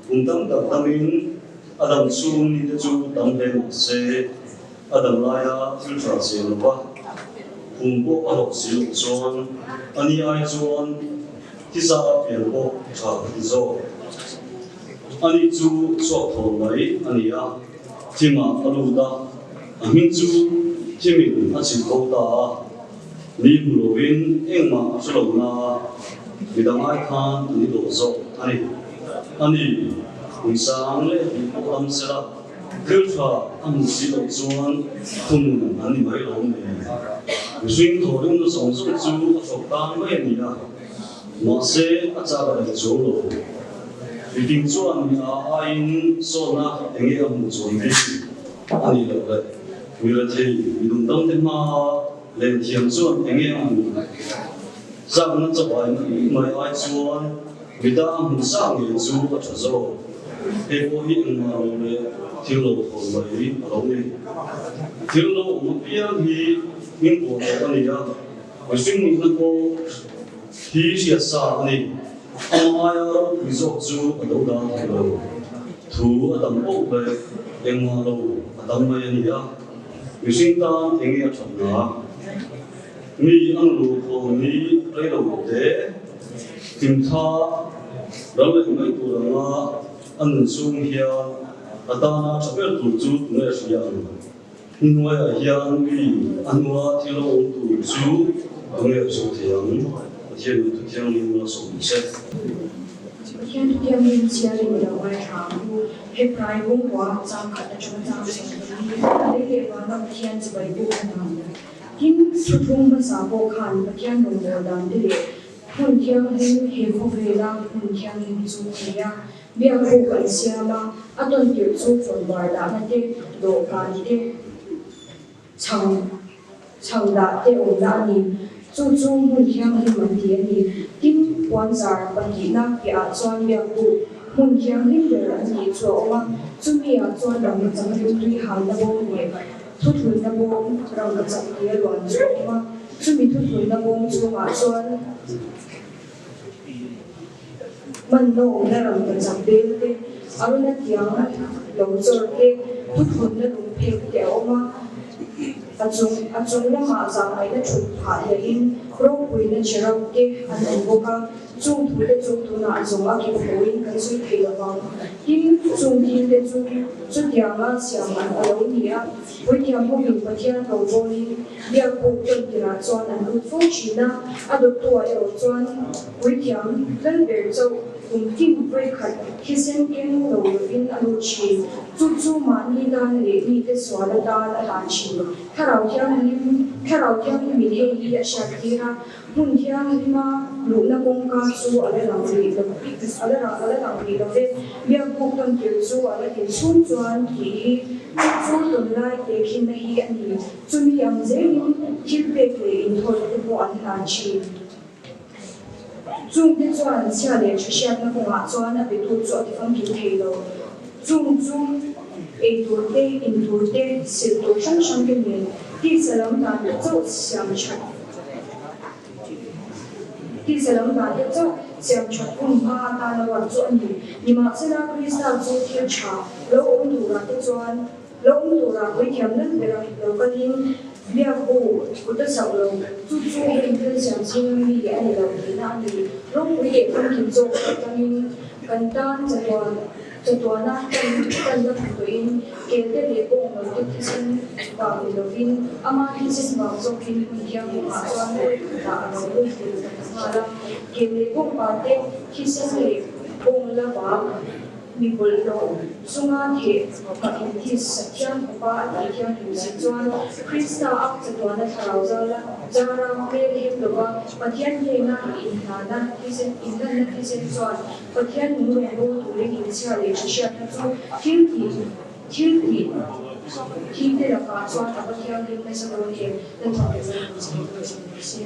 kum tam tak damin a dam chhung nite chu tam hle mah se, A dam laia thil tha zel lo va, kum pawh a hlawh si loh chuan a ni ai chuan thiza pian pawh tha ka ti zawk. Ani chu chhuak thawn mai a ni a, thimah a lut a, a hming chu thimin a chhilh bo ta a, ni hmu lovin engmah a hre lo na a. Midang ai khan an i dawh zawk a ni. A ni, kum sang leh hnih pawh dam sela, thil tha a hmuh si loh chuan thuhmun an ni mai lo ni. Mihring thawhrimna zawng zawng chu a thawk tan mai a ni a, mahse a chak a reh chuang lo. Miting chuan mi a aiin sawtna enge a hmuh chuan bik a nih loh le. Mi rethei, mi dungdangte hmaa lenthiam chuan enge a hmuh? Zakna chabai mai mai ai chuan midang hmu sa ngei chu a tha zawk. Hei pawh hi engmah lo leh thil lo thawn mai a lo ni. Thil lo awm apiang hi hming pawh tawh a ni a, mihring nihna pawh hi hriat sa a ni. Amah aia ropui zawk chu a lo dang thei lo. Thu a tam poh leh engmah lo a tam mai a ni a, mihring tan enge a thatna? Mi an lu thawn hi rei lo te, hlimthla ral leh mai tur anga a nun chhung hian a tana tha ber tur chu tunge hria ang? Hnuaiah hian mi a hnua thil a awm tur chu tunge hriat thei ang? Pathian in Thuthianghlim a sawm se. Pathian Thuthianghlim chhiarin i lo ngaithla ang u. Hebrai bungrua changkhat atanga chang 14 lei leh vana Pathian chibai puk a ni. Tin, thuthlung hmasa pawh khan Pathian rawngbâwl dante leh hmun thianghlim he khawvêla hmun thianghlim chu a nei a. Biakbûk an siam a, a tawntirh chu khawnvar dahna te, dawhkân te, chhang chhang dah te awmna a ni. Chu chu hmun thianghlim an ti a ni. Tin, puanzar pahnihna piahah chuan biakbûk hmun thianghlim ber an tih chu a awm a, chumi-ah chuan rangkachak rimtui halna bawm leh Thuthlunna bawm rangkachak tih a luan chu a awm a, chumi thuthlunna bawm chhungah chuan hmanna awmna rangkachak bel te, Arona tiang lo chawr te, thuthlunna lungphek te a awm a. A chung a chung lamah zahngaihna thut phah hlehin ropuina cherub te an awm bawk a. Chung thute chu tunah zawng a kip hoin kan sawi thei lo vang. Tin, chung thilte chu chutianga siam an a lo ni a, puithiam hovin Pathian ro bawlin biakbuk tawntirah chuan an lut fo thin a, a dawttuah erawh chuan puithiam lalber chauh kum tin vawikhat thisen keng lo lovin a lut thin. Chu chu mahni tan leh mite sual atan a hlan thin. Thlarau Thianghlim, Thlarau Thianghlimin hei hi a hriattir a, Hmun thianghlima luhna kawngka chu a la lang rih lo, a la a la lang rih lo ve. Biakbuk tawntirh chu a la din chhung chuan tih hi chu chu tunlai tehkhinna hi a ni. Chumi ang zelin thil pek leh inthawlh te pawh an hlan thin. Chungte chuan chhia leh tha hriatna kawngah chuan a petu chu a tifamkim thei lo. Chung chu ei tur te, in tur te, silh tur hrang hrang te nen tisa lam dan te chauh siam that tisa lam dan te chauh siam that hun hma atana ruat chu a ni. Nimahsela Krista chu thil tha lo awm turah te chuan lo awm turah puithiam lal bera lo kalin biak bu kut a chauh lo, chu chu heng thil siam chhing mi a ni lo tihna a ni. Ropui leh famkim zawk atangin kan tan chatuan Chatuana tan tan la hmu tawhin kelte leh bawng lo te thisen vang ni lovin ama thisen vang zawkin hmun thianghlimah chuan pawi khatah a lo lut tel ta ta nghal a. Kel leh bawng pa te thisen leh bawng la bak mi bawlhhlawh chunga theh ka inthis thiang khawpa a tih thianghlim si chuan Krista a chatuana thlarau zala zara hmel hem lova Pathian hnena inhlana thisen inhlanna thisen chuan Pathian nung rawn bawl turin inchhia leh hre hriatna chu thil tih thil tih thi te lakah chuan a va thianghlim nasa dawn em? Lalpa leh Lalpa chu ka chhan mai se.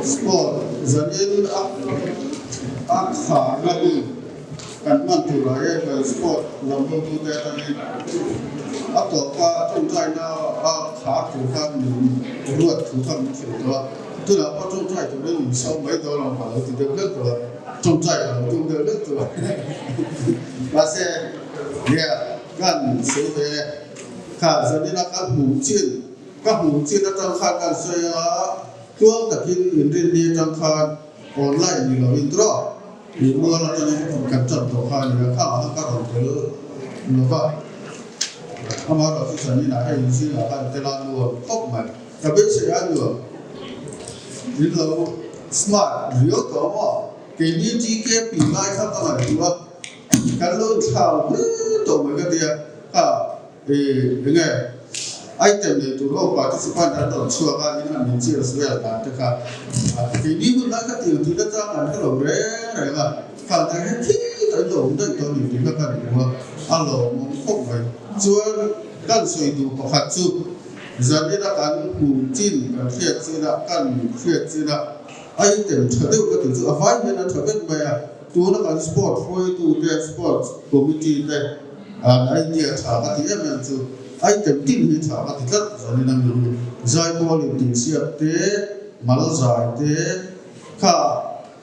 Sport zanin a a kharna hun kan hman turah hian kan sport lam hotute atangin a tawpa tawngtaina a khar tur khan min ruat thu kha min hrilh tawh a, tunah pawh tawngtai turin min sawm mai dawn ang ka lo ti deuh hlek tawh a, tawngtai ka lo tum deuh hlek tawh a mahse nia kan sawi ve e kha zanina ka hmuh chin Ka hmuh chin atang khan kan sawi a, tluang takin inrinni atang khan online ni loin tawh i mual atangin kan tan tawh kha a ni a, khangah khan ka rawn tel lo va, amaherawhchu zaninah hei zingah khan tel a nuam khawp mai, ka beisei a nuam in lo smart riau tawh maw, keini TKP lai kha ka ngaihtuah a, kan lo inthlau hle tawh mai ka tia, kha. Enge item nei tur ho participant an rawn chhuak a, in han incheers vel dan te kha keini hun lai kha tiang tih nachang an hre lo reng reng a, khang te hi thil tak in lo awm daih tawh a ni tih kha kan hmu a, a lawmawm khawp mai. Chuan kan sawi duh pakhat chu. Zanina kan hmuh chin kan hriat chinah kan hriat chinah item tha deuh ka tih chu a vai hian a tha vek mai a. Tuna kan sport hruaitute, sports committee te an idea tha ka ti em em chu item tin hi tha ka ti tlat. Zanina mi hi zaipawl intihsiak te, mal zai te kha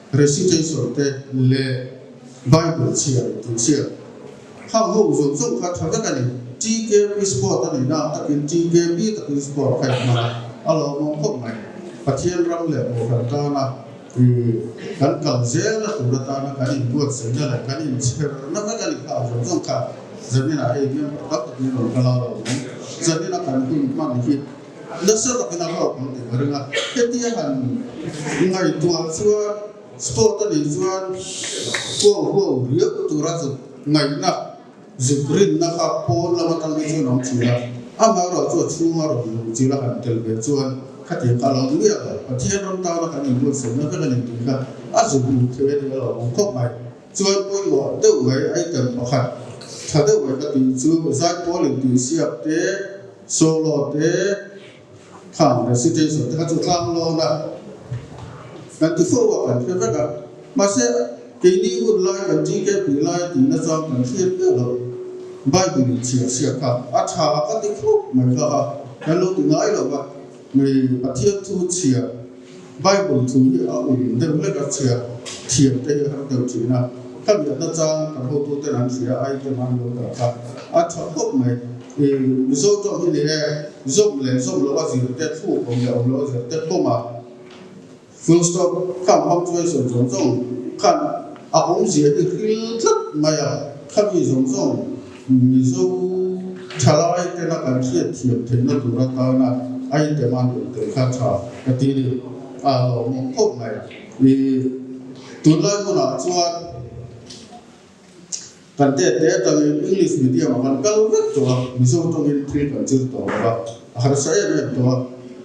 Recitation te leh Bible chhiar tih chhiar khang ho zawng zawng kha tha vek a ni. TKP sport a nihna ang takin TKP takin sport kha in hmang a, a lawmawm khawp mai. Pathian ram leh Kohhran tana kan kal zelna tur atana kan inbuatsaihna leh kan inchherna vek a ni kha a zawng zawng kha zaninah hei member tam takin rawn kal a lawmawm. Zanina kan hun hman hi Nasa takin a hlawk ang tih ka ring a, hetia han ngaihtuah chuan sport a nih chuan huau huau riau tura zuk ngaihna, zuk rinna kha pawn lam atang hi chuan a awm thin a, amaherawh chu a chhunga rawn luh chil a han tel ve chuan khatiang kha a lo ni miah lo. Pathian ram tana kan inbuatsaihna vek a ni tih kha a zuk luh thei a ni a lo awm khawp mai. Chuan pawimawh deuh mai item pakhat tha deuh mai ka tih chu zaipawl intihsiak te, Solo te, thang recitation te kha chu tlang lawn a kan ti fo a, kan hre vek a. Mahse, keini hun lai kan TKP lai tihna chuan kan hriat viau lo. Bible in chhiar chhiar kha a tha ka ti khawp mai kha a, kan lo ti ngai lo va. Mi Pathian thu chhiar, Bible thu hi a um deuh hlek a, chhiar thiam te hi a har deuh thin a. Ka biakna chang kan hotuten an hria a, item an lo dah kha a tha khawp mai. Mizo tawng hi ni e, zawm leh zawm loh a zir te, thluk awm leh awm loh a zir te pawm a, full stop khan punctuation zawng zawng khan a awmzia hi hril tlat mai a, khami zawng zawng Mizo thalai tena kan hriat thiam theihna tur atana a item a nuam tel kha tha ka ti ni, a lawmawm khawp mai. Tunlai hunah chuan. Kan tet te atangin English medium ah kan kal vek tawh a, Mizo tawngin thil kan zir tawh lo va, a harsa em em tawh a.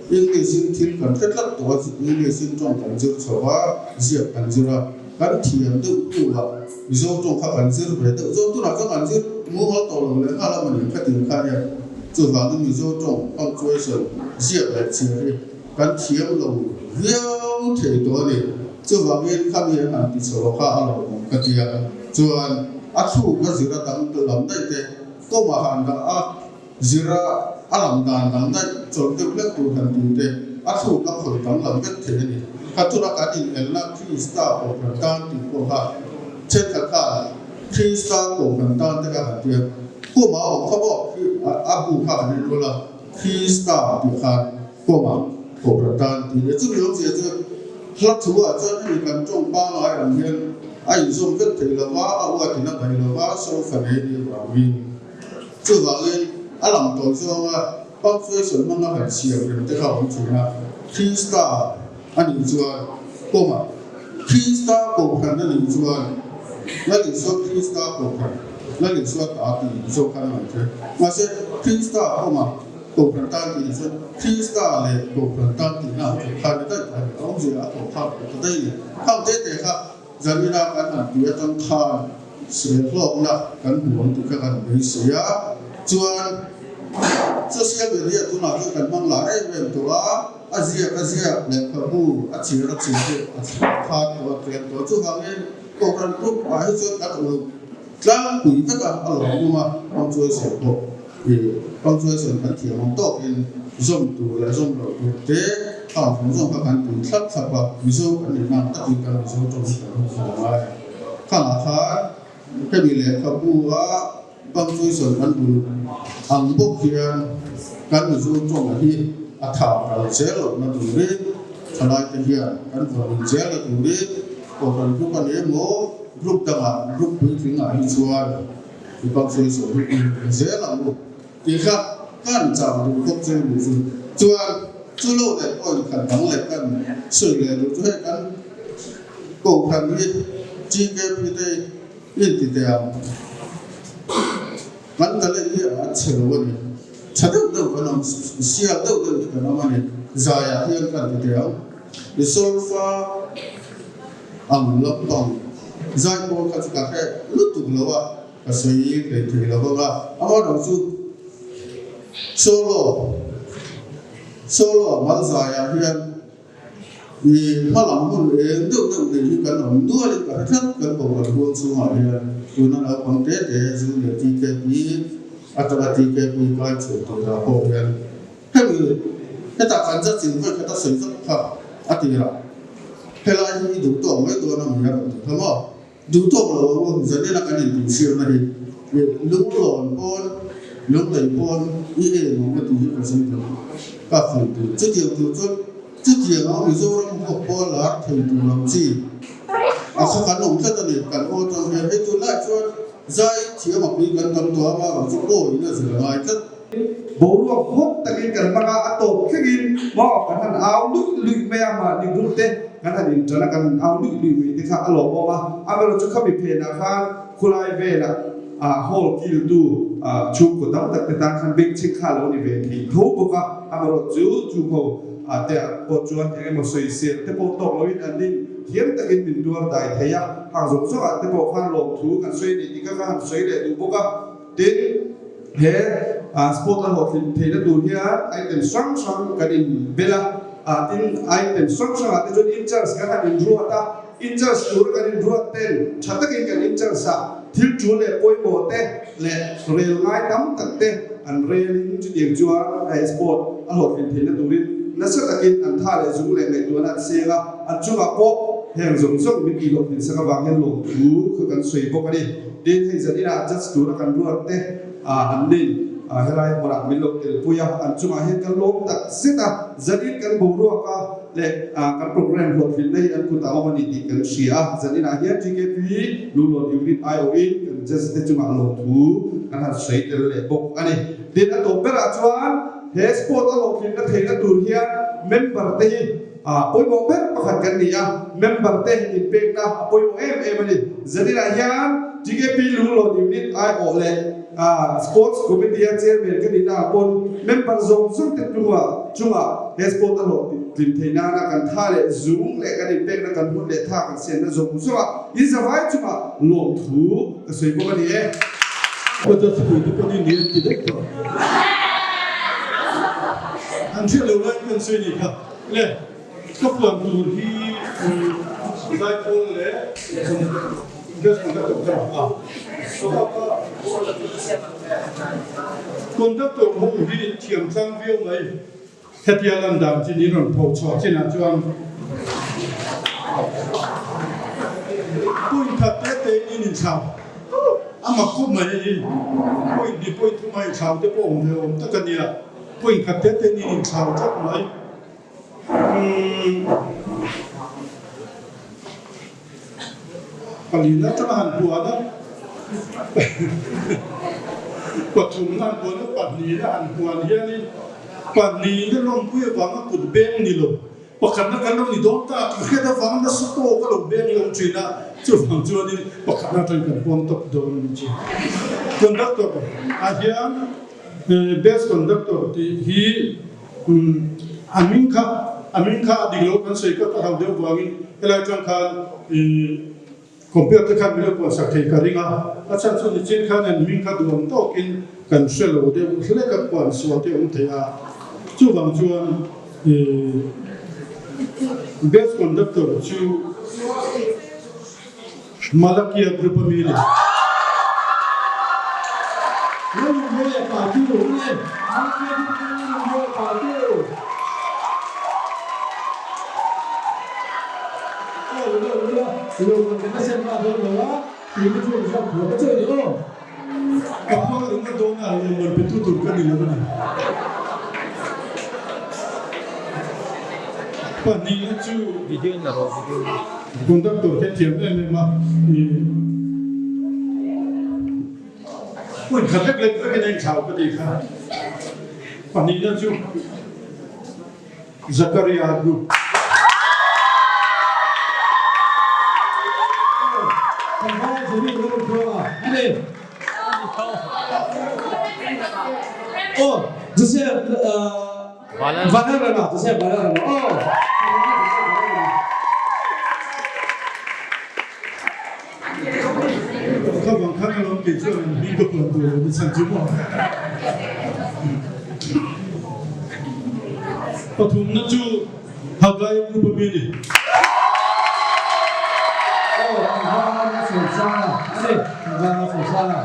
English in thil kan hre tlat tawh a, English in tawng kan zir chho a, ziak kan zir a, kan thiam deuh hnuah Mizo tawng kha kan zir ve deuh zawk. Tunah chuan kan zir mumal tawh lo leh nghal a mawni kha tih kha nia. Chuvangin Mizo tawng punctuation ziak leh chhiar hi kan thiam lo viau thei tawh a ni. Chuvangin khami an han ti chho a kha a lawmawm ka ti a. Chuan a thluk a zir a dang lam daih te, kawmah han dah a zir a a lam dan dang daih chawlh deuh hlek tur han tih te, a thluk a khawih dang lam vek thei a ni. Kha tuna kan inelna Krista Kohhran tan tih pawh kha thenkhat khan Krista Kohhran tan te kha han ti a, kawmah a awm kha maw a bu kha han enrual a, Krista tih khan kawmah Kohhran tan tih leh chumi awmzia chu hla thu ah chuan hemi kan tawng pangai ang hian a inzawm vek thei lo va, a uatin a daih lo va, sofa nei nih avangin. Chuvangin a lang tawh zawnga punctuation hmanga han siam rem te kha a awm thin a, Krista a nih chuan kawngah Krista Kohhran a nih chuan Lal Isua Krista Kohhran, Lal Isua ta tih zawk khan a ngaih theih. Mahse Krista kawngah Kohhran tan tih chuan Krista leh Kohhran tan tihna ang thawk kha ni daih ta a ni. A awmzia a thawk kha a ta daih a ni. Khang te te kha Zanina kan han tih atang khan hlawkna kan hmu ang tih kha kan beisei a. Chuan social media tunah chuan kan hmang lar em em tawh a, a ziak a ziak, lehkhabu a chhiar a chhiar te a khan tawh a tlem tawh a. Chuvangin Kohhran group ah hi chuan kan uluk tlangpui vek a, a lawmawm a, punctuation pawh. Punctuation kan thiam ang tawkin zawm tur leh zawm loh tur te khang zawng zawng kha kan tui thlap thlap a, Mizo kan nihna ang takin kan Mizo tawng hi kan hmu thei ngai. Khangah khan hemi lehkhabu a punctuation kan bul ang bawk hian kan Mizo tawng hi a tha kal zel lohna turin thalaite hian kan vawn zel na turin Kohhran group a ni emaw group dangah group puitlingah hi chuan I punctuation hi in zel ang u tih kha kan chah duh khawp che ni chu. Chuan chu lo leh point khat dang leh kan sawi leh duh chu hei kan Kohhran hi TKP te in ti teh ang. Kan talent hi a chhe lo a ni. Tha deuh deuh kan awm, sial deuh deuh hi kan awm a ni. Zaiah hian kan ti teh ang. I solfa ang lampang zaipawl kha chu ka hre lutuk lo a, ka sawi hlei thei lo vang a, amaherawhchu solo Solo a mal zaiah hian i hma lam hun eng deuh deuh nei hi kan awm nualin ka hre tlat kan boral huang chhungah hian tuna naupang te te Junior TKP atanga TKP kai chhuah turah pawh hian Hemi hetah kan judge in vawi khat a sawi vek kha a ti a, helai hi i duh tawk mai dawn a mi a rawn ti kha maw? Duh tawk lo ang u, zanina kan intihsiamna hi lunglawn pawn, lunglei pawn i em ang ka tih hi ka sawi duh, ka fuih duh. Chutiang tur chuan chutiang ang Mizoram huap pawh lar thei tur ang chi a kha kan awm tlat a ni, kan aw tang hian hei tunlai chuan zai thiam a pui kan tam tawh a, amaherawhchu chu aw in a zir a ngai tlat. Boruak hawt takin kan hmang a, a tawp thlengin maw kan han au luih luih mai a, mahni group te kan han inṭan a, kan han au luih luih mai te kha a lawmawm a. Amaherawhchu khami phenah khan khulai velah hall kiltu chhungkaw tam tak te tan khan bengchheng kha a lo ni ve thei tho bawk a, amaherawhchu chungho te ah pawh chuan eng emaw sawisel te pawh tawk loin an nin thiam takin min tuar dai thei a, hang zawng zawngah te pawh khan lawmthu kan sawi a ni tih kha ka han sawi leh duh bawk a. Tin, he sport a hlawhtlin theihna tur hian item hrang hrang kan inbel a, tin item hrang hrangah te chuan in-charge kan han inruat a, in-charge tura kan inruat ten tha takin kan in-charge a, thil tul leh pawimawh te leh rel ngai tam tak te an relin chutiang chuan he sport a hlawhtlin theihna turin nasa takin an tha leh zung leh ngaihtuahna an seng a, an chungah pawh heng zawng zawng min tihhlawhtlin sak avang hian lawmthu kha kan sawi bawk a ni. Tin, hei zan inah judge tura kan ruat te an nin helai hmunah min lo telpui a, an chungah hian kan lawm tak zet a, zanin kan boruak a leh kan program hlawhtlinna hi an kutah awm a ni tih kan hria a, zan inah hian TKP Lulawn Unit aiawhin kan judge te chungah lawmthu kan han sawi tel leh bawk a ni. Tin, a tawp berah chuan he sport a hlawhtlinna theihna tur hian member te hi A pawimawh ber pakhat kan ni a, member te inpekna a pawimawh em em a ni. Zaninah hian TKP Lunglawn Unit aiawh leh Sports Committee a Chairman ka nihna ah pawn member zawng zawng te tlungah chungah he sport a hlawhtlin theih nana kan tha leh zung leh kan inpekna kan hun leh tha kan siamna zawng zawngah inzavai chungah lawmthu ka sawi bawk a ni e. Kawta thupui te pawh ni ni an ti daih tawh. An hriat lo lai kan sawi ni kha. Le, ka puan tur hi Zaipawl leh Gas conductor ka rak a. Conductor ho hi thiam tlang viau mai. Hetia lan dan chin in rawn pho chhuah chinah chuan point khat te te in inthlau a mak khawp mai hei hi. Point hnih point thum a inthlau te pawh awm ve awm tak a nia. Point khat te te in inthlau tlat mai. Umm palina atanga han puan a, pathumna han puan a, pahnihna han puan hianin pahnihna lawmpui avanga kut beng ni lo, pakhatna kan lo ni dawn ta tih hriat avanga nasa tawk a lo beng lo thin a, chuvang chuanin pakhatna atangin kan puang tawp dawn a ni thin. Conductor ah hian Best conductor tih hi a hming kha a hming kha a dik lo kan sawi khat a hau deuh vangin helai atang khan compare te khan min lo puan sak thei ka ring a, a chhan chu nichin khan an hming kha duhawm tawkin kan hre lo deuh hlek a puan sual te awm thei a, chuvang chuan best conductor chu Malakia group a mi ni. Lalnunmawia party u le Malakia group a mi Lalnunmawia party u. Aw lo lo lo lo kan na sem ma dawn lo a tih na chu zam phuah ka chawi ni aw. Ka phuang ringawt dawn a lo man pe tu tur ka ni lo a ni. Pahnihna chu conductor te thiam em em a point khat lek lek vekin a inthlau ka tih kha. Pahnihna chu Zakaria Group. Aw Joseph Vanlalrema Joseph Vanlalrema aw. Ka vang khan alawm kei chuan an hming ka puan tur lo ni chhan chu maw. Pathumna chu Haggai Group a mi a ni. Aw, Thangvanga Sawmsanga a ni. Thangvanga Sawmsanga.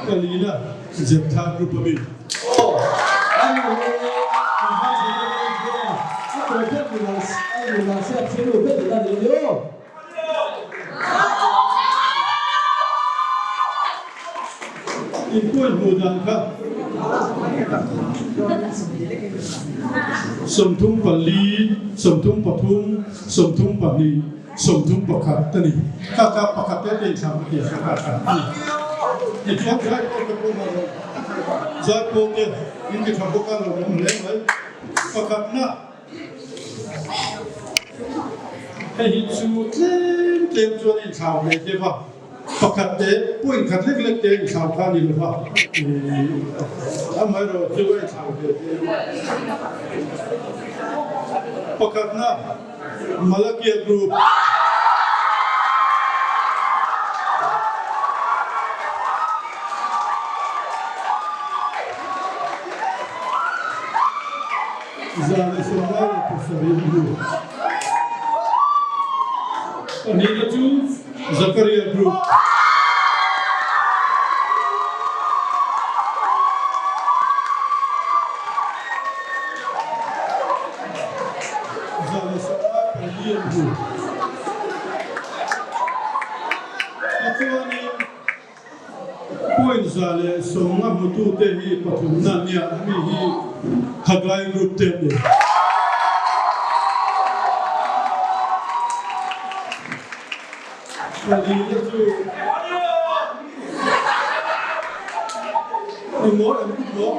Palina Zeptha Group a mi. Aw, a ni ho Thangvanga Sawmsanga a tawp ber ni lo, a ni mahse a thiam lo ber tihna a ni lo ni aw. In pawi hmuh dan kha 34, 33, 32, 31 a ni. Kha kha pakhat te te inthlang ka ti a, kha kha a ni. Tichuan zaipawl te pawh lo zaipawl te in ti tha bawk a lo awm hle mai. Pakhatna. Hei hi chu tlem tlem chuan a inthlau hle deuh a, pakhat te point khat lek lek te a inthlau kha a ni lo va, amaherawh chu a inthlau hle deuh a. Pakhatna Malakia Group. 127 hnu. Pahnihna chu Zakaria Group. 154 hnu. Tichuanin Point 150 hmutute hi pathumna an nia, hemi hi Haggai Group te an ni. Palina chu Engmaw em kut maw?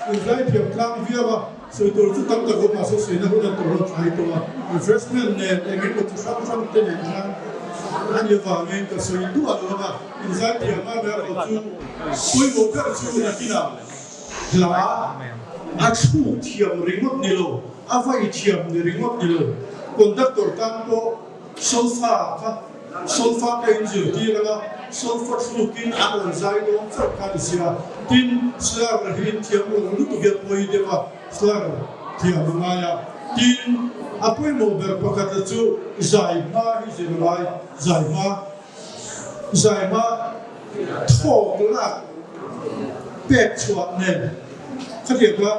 Inzaithiam tlang viau a, sawi tur chu tam tak awm mahse sawina hun an tawrh a thlai tawh a, refreshment nen eng emaw chi hrang hrang te nen khan a ni avangin ka sawi duah lo ang a, inzaithiam a erawh chu pawimawh ber chu nakinah hla a thluk thiam ringawt ni lo, a vai thiam ni ringawt ni lo, conductor tan pawh Solfa kha solfa ka inzirtir anga solfa thlukin a rawn zai dawn chauh kha ni sia. Tin, slur hi inthiam lo lutuk hian pawi deuh a, slur thiam a ngai a. Tin, a pawimawh ber pakhat la chu zai hma hi zir a ngai, zai hma, zai hma thawk lak pek chhuah nen khatiang khan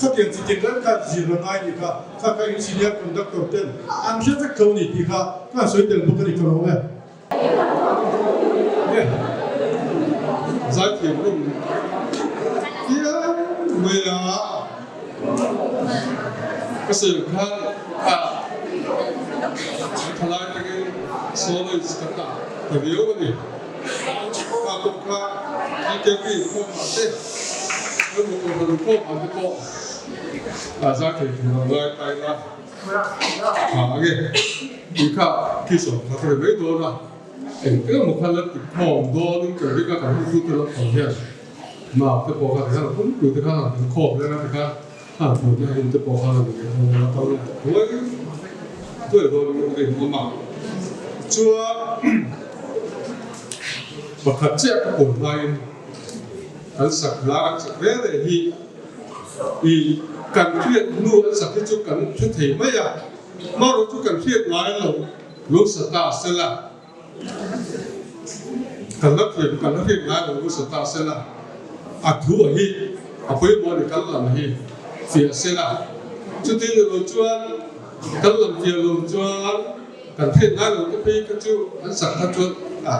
khatiang chi tin reng khan zir a ngai ni kha. Kha ka engineer conductor ten an hre vek tho ni tih kha ka han sawi tel bawk a ni ka lo e. Nge zaithiam rawng chiang mai a ka sawi khan a thalai tangin soloist ka ta ta viau a ni. Kha pawh kha TKP khawmah te emaw Kohhran khawmah te pawh a zai thei tur ang lai ta ila tha ange tih kha khi sawm kha ka ri mai dawn a, eng emaw kha la ti khawm dawnin ka ring a, kan hmutu te lampang hian mau te pawh kha ti khan a pumpui te khan han ti khawm reng a ti khan han hmuhna hun te pawh kha la ni ngei dawn a, kal thuai thuai dawnin ka ring awm a, chuan pakhat chiah ka pawn hmain kan sak hla kan sak reng reng hi. I kan hriat hnu an sak hi chu kan hre thei mai a, hmarawh chu kan hriat ngai lo lo sa ta sela, kan la thiam kan la hriat ngai lo lo sa ta sela, a thu a hi a pawimawh a ni kal lam hi fiah sela, chuti ni lo chuan kal lam fiah lo chuan kan hriat ngai lo te phei kha chu an sak kha chuan a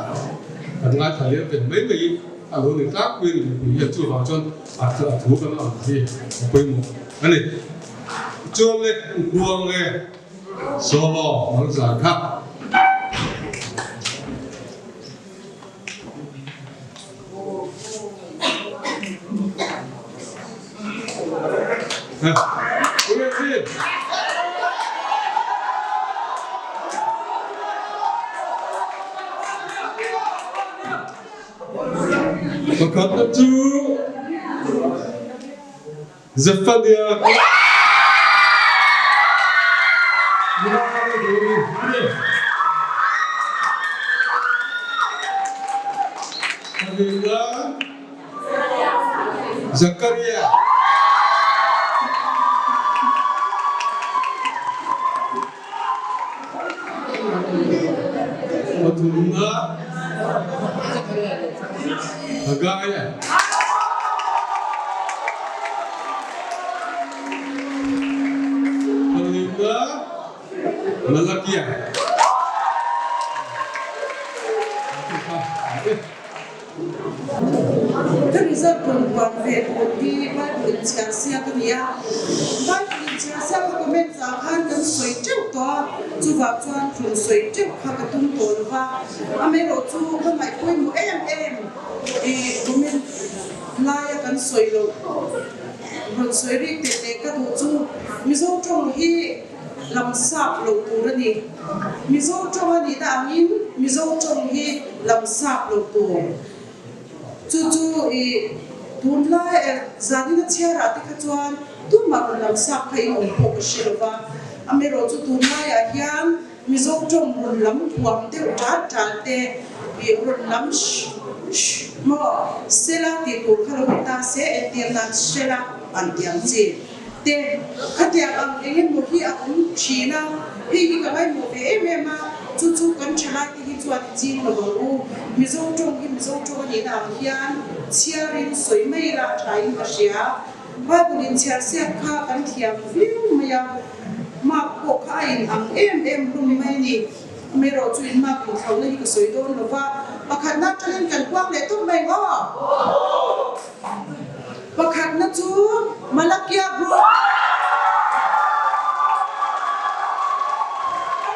kan ngaithla liam ve mai mai a lo ni tlangpui a ni mipui hian chuvang chuan a thu kan ang hi a pawimawh a ni. Chuan le Huang nge solo mang zai kha. Pakhatna chu Zephaniah. duh a ni. Pahnihna Zakaria. Pathumna Hagaia. Palinna Malakia. Ka result rawn puan ve tur hi Bible inchhiar siak a ni a, Bible inchhiar siak a comments ah khan kan sawi teuh tawh a, chuvang chuan rawn sawi teuh kha ka tum tawh lo va, amaherawhchu ka ngaih pawimawh em em i comment laia kan sawi loh rawn sawi rik teh leh ka duh chu Mizo tawng hi lam sap lo tur a ni. Mizo tawng a nihna angin Mizo tawng hi lam sap lo tur. Chu chu i tunlai er zanin a chhiarah te kha chuan tumah rawn lam sap kha in awm pawh ka hre lo va. Amaherawh chu tunlaiah hian Mizo tawng rawn lam huam deuh ṭal ṭal te i rawn lam sh sh maw sela tih tur kha lo ni ta se entir nan sela an ti ang chi. Te, khatiang ang eng emaw hi a awm thin a, hei hi ka ngaihmawh ve em em a, chu chu kan thalai te hi chuan i ching lo ang u. Mizo tawng hi Mizo tawng a nihna ang hian chhiarin sawi mai ila a thain ka hria. Bible in chhiar siak kha kan thiam viau mai a, mark pawh kha a in ang em em hlawm mai a ni. Amaherawh chu in mark inthlauhna hi ka sawi dawn lo va, pakhatna atangin kan kuang leh tawp mai ang aw. Pakhatna chu Malakia Group.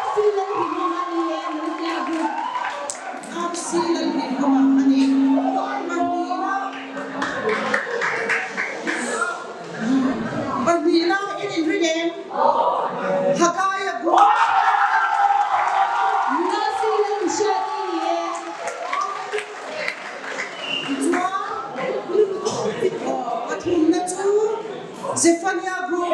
RC Lalhlimawma a ni e, Malakia Group. RC Lalhlimawma a ni. Pahnihna Pahnihna in inring em? Hagaia Group. Nasi Lalhriati a ni e. Tichuan, pathumna chu Zephania Group.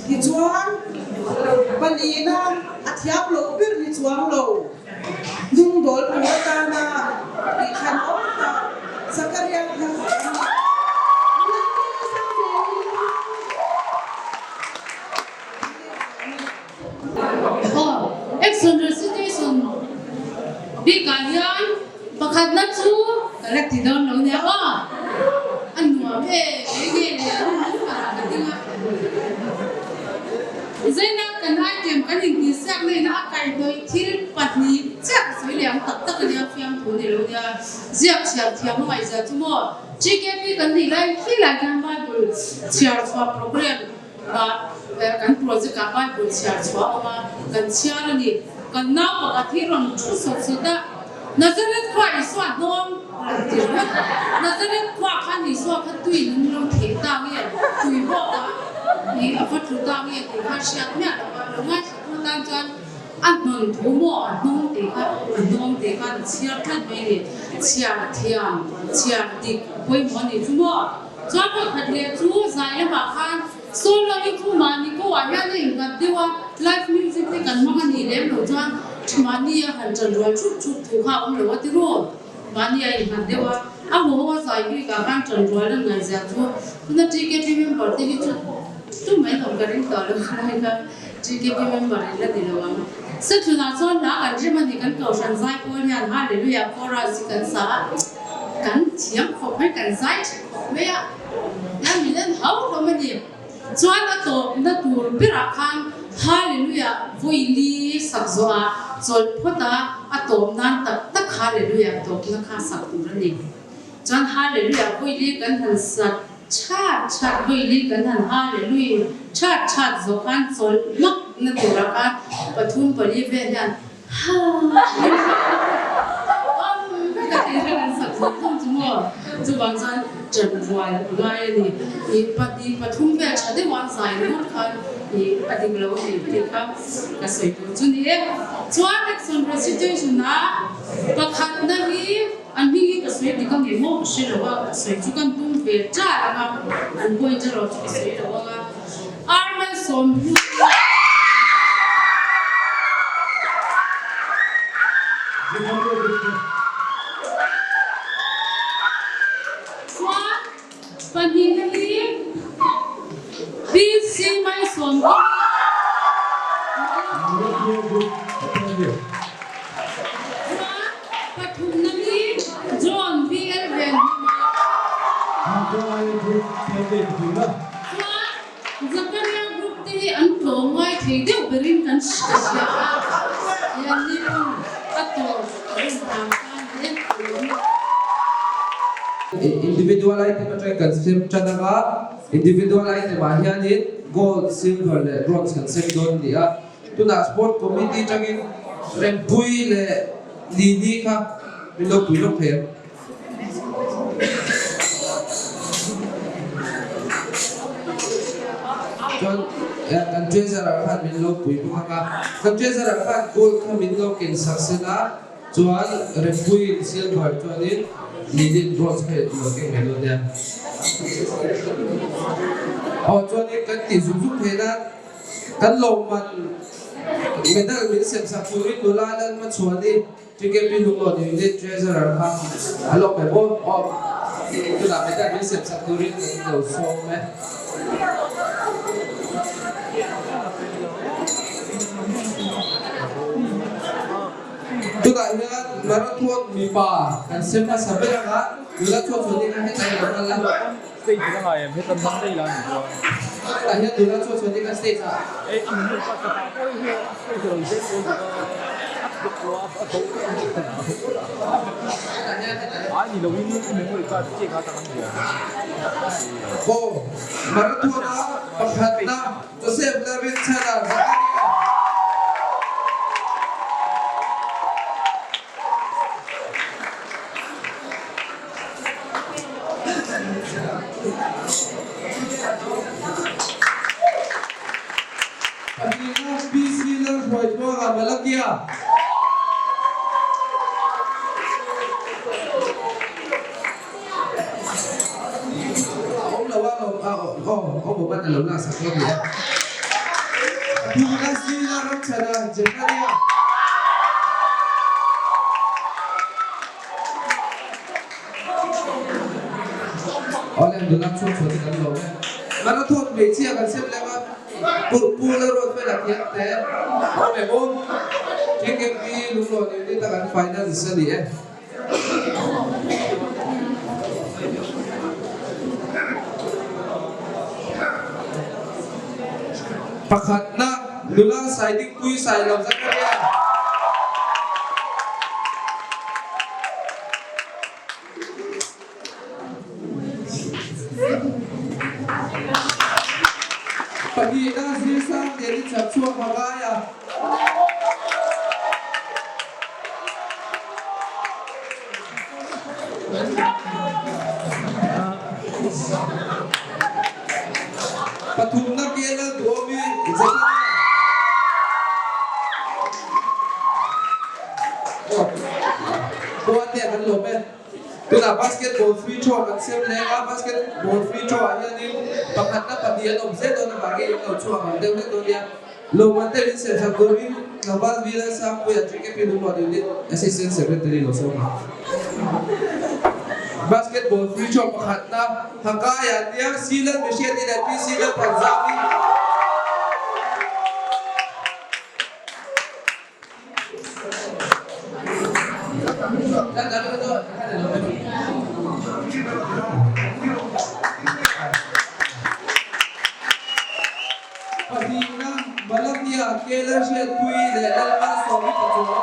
Tichuan, palina a thiam loh ber ni chuang lo, hnungdawl tur atana tihthlan awm tak Zakaria Group a ni. Aw, action recitation bikah hian pakhatna chu ka la ti dawn lo nia aw, a nuam e, kei nge leh a hun hun parah ka ding a. Zaina kan item kan intihsiak na ina a kaihhnawih thil pahnih chiah ka sawi leh ang tak tak a nia, fiamthu ni lo nia, ziak chhiar thiam a ngaihzia chu maw. GKP kan nih lai khi lai khan Bible chhiar chhuah program ah kan project ah Bible chhiar chhuah a awm a, kan chhiar a ni. Kan nau pakhat hi rawn thu sawt sawt a, Nazareth khua Isua hnawng rawn ti ringawt. Nazareth khua khan Isua kha tuin an lo theh ta nge, tui bawk ah ih a va tlu ta nge tih kha hriat miah lo va, lo ngaithla tu tan chuan A hnawn thu maw a hnawng tih kha a hnawng tih kha an chhiar tlat mai a ni. Chhiar thiam, chhiar dik pawimawh a nih chu maw? Chuan vawikhat leh chu zai lamah khan solo hi chu mahni kawah hian a innghat deuh a, live music te kan hmang a nih lem loh chuan mahni a han ṭan rual thup thup thu kha a awm lo a ti ru. Mahni a innghat deuh a, a haw haw a zai bikah khan ṭan rual an ngaihzia chu tuna TKP member te hi chu tumah in awm ka ring tawh lo lai kha. GKP member in la ni lo ang. Setlunah chuan hla kan rem a ni, kan Kohhran zai pawl hian Hallelujah chorus hi kan sa a, kan thiam khawp mai, kan zai tha khawp mai a, nia min en hau hlawm a ni. Chuan a tawpna tur berah khan Hallelujah vawi li sak zawh ah chawlh phawt a, a tawp nan tak tak Hallelujah tawpna kha sak tur a ni. Chuan Hallelujah vawi li kan han sak Chhat chhat vawi kan han ha leh lui chhat chhat zawh khan chawlh mak na turah khan pathum pali vel hian ha awm vek a tih kha kan sak zawk zawk chu maw chuvang chuan ṭan rual a ngai a ni. Ih pahnih pathum vel ṭha deuh an zai ringawt khan ih a dik lo a ni tih kha ka sawi tur chu ni e. Chuan action recitation ah pakhatna hi. An hming hi ka sawi dik ang em aw ka hre lo a, ka sawi chu kan tum ve ṭar ang a, an point erawh chu ka sawi lo ang a. Ar Malsawmhlu. Chuan pahnihna hi PC Malsawmkimi. Chuan pathumna hi John VL Venhima. Chuan Zakaria group te hi an tlawm ngai thei deuh berin kan hria a, he ni pawh a tawp a rawn vang tan hle a awm. Individual item atangin kan sem tan anga, individual item ah hianin gold, silver leh bronze kan sem dawn a ni a. Tunah sport committee atangin Rempui leh Lini kha min lo pui lawk thei ang. Chuan kan treasurer khan min lo pui bawk ang a, kan treasurer khan gold kha min lo ken sak sel a, chuan Rempuiin silver chuanin Lili'n bronze kha lo keng mai dawn nia. Aw chuanin kan tih zuk zuk theih nan kan lawmman medal min sem sak turin nula Lalhmachhuani TKP Lunglawn Unit Treasurer kha a lawm em aw? Aw, tunah medal min sem sak turin kan lo sawm e. Tunah hian marathon mipa kan sem hmasa ber ang a, nula chhuak chhuah ni kha hetah hi lo kal la. Stage ka ngai em? Hetan dang daih la ni chuan. Tunah hian nula chhuak chhuah ni kha stage ah. Ei a min pa ka pa pawh hi stage lo zel dawn bawk a. A tluk lo a a do Ai ni lo in i memory card chiah kha tang an bia. Aw, marathon a pakhatna Joseph Lalrinchhana Zakaria. Pahnihna PC Lalhruaitluanga Malakia. A awm lo a lawm a aw aw awm a lo laksak dawn ni a. Pathumna C Lalramchhana Jefania. Awle nula chhuak chhuah te kan lawm e. Marathon hmeichhia kan sem leng a, Purhpu la ruat vel a thiam te awm em aw? TKP Lunglawn unit a kan finance a ni e. Pakhatna nula Saidingpui Sailo Zakaria. Pahnihna Zirsang Lian i chak chhuak hma ngai a. Pathumna KL Duhawmi Zakaria. Kuate kan lawm e. Tunah basketball free throw kan sem leng a, basketball free throw ah hianin pakhatna pahnih an awm zel dawn avangin in lo chhuak ang deuh hlek dawn nia. Lawmman te min sem sak turin Tlangval Vila Sangpuia TKP Lunglawn Unit Assistant Secretary lo sawm ang. Basketball free throw pakhatna Hakaiah nia Silan Mihriati leh PC Lalphanzami. Pahnihna, Malakia, Keler Hriatpui leh Lalmalsawmi Pachuau.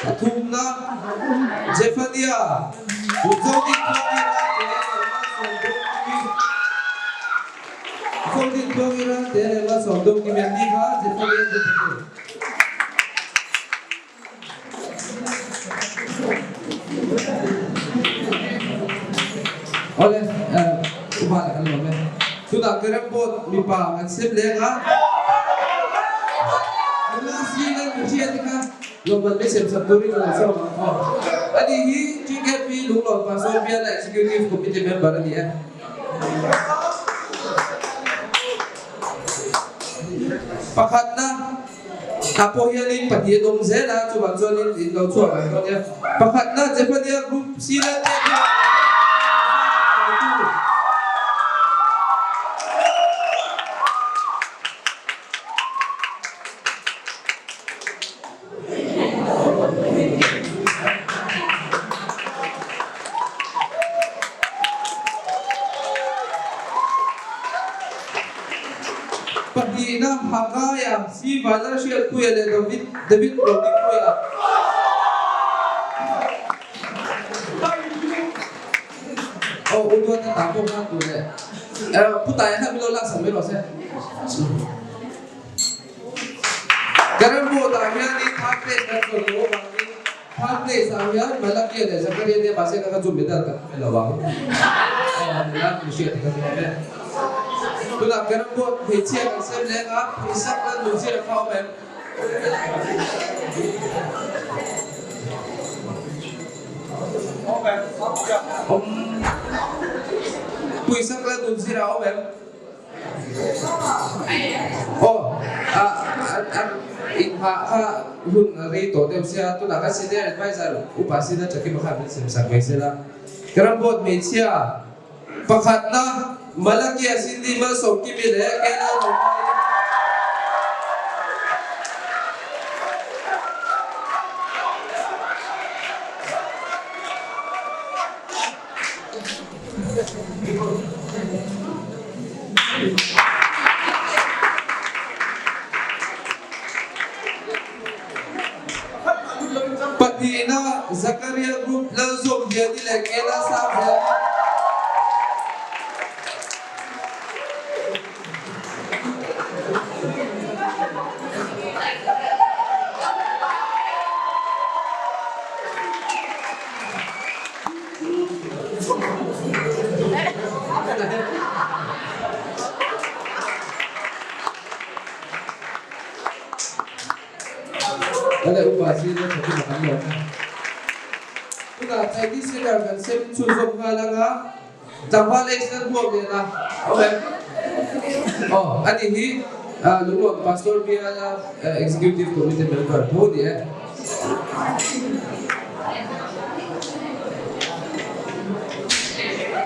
Pathumna, Zephaniah, Zodin Tluangi Ralte leh Malsawmdawngkimi an ni kha Zephaniah an ni. Awle, upa la kan lawm e. Tunah carrom board mipa kan sem leng a. Nula zing an mi hriat te kha lawmman mai sem sak turin a lo zawk ang aw. Ani hi TKP Lunglawn Pastor Biala Executive Committee member a ni e. Pakhatna ah pawh hianin pahnih an awm zel a, chuvang chuanin in lo chhuak ang dawn nia. Pakhatna Zephaniah Group Sila te Pahnihna, Hagaia, Siva, Lalhriatpuia leh David, David Rodingpuia. Aw, u Duat a tah pawh khan tur leh. Pu Taia khan min lo laksak mai rawh se. Carrom board ah hianin third place kan sawi tawh avangin third place ah hian Malakia leh Zakaria te mahse ka kha chu medal kan pe lo ang. Aw nula mi hriat ka nuam e. Tunah carrom board hmeichhia kan sem leng a, phuisak lal nunzira kha awm em? Awm. Phuisak lal nunzira awm em? Aw, a inhah kha hun a rei tawh deuh sia, tunah khan Senior Adviser Upa Sina Thakima khan min sem sak mai sela. Ka ram board hmeichhia pakhatna Malakia Cindy Malsawmkimi leh Kela Romai. Pahnihna, Zakaria Group Lalzawmliani leh Kela Sangzela. Ala upa si na tha chu kan lo na. Tuna Chinese letter kan sem chhunzawm nghal anga tlangval H nan huam leh na. Okay. Oh, ani hi Lunglawn Pastor Biala Executive Committee member tho ni e.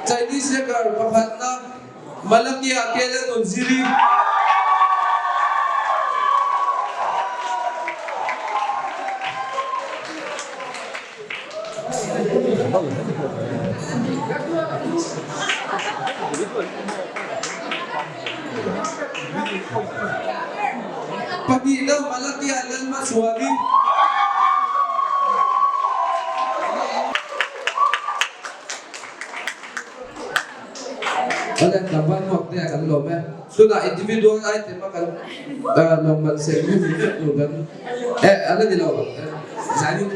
Chinese hacker pakhatna Malakia Kela Nunziri. Pahnihna Malakia Lalmachhuani. Awle, tlangval hmuak te ah kan lawm e. Tunah individual item a kan lawmman sem hi hmu vek tur kan eh a la ni lo. Zanin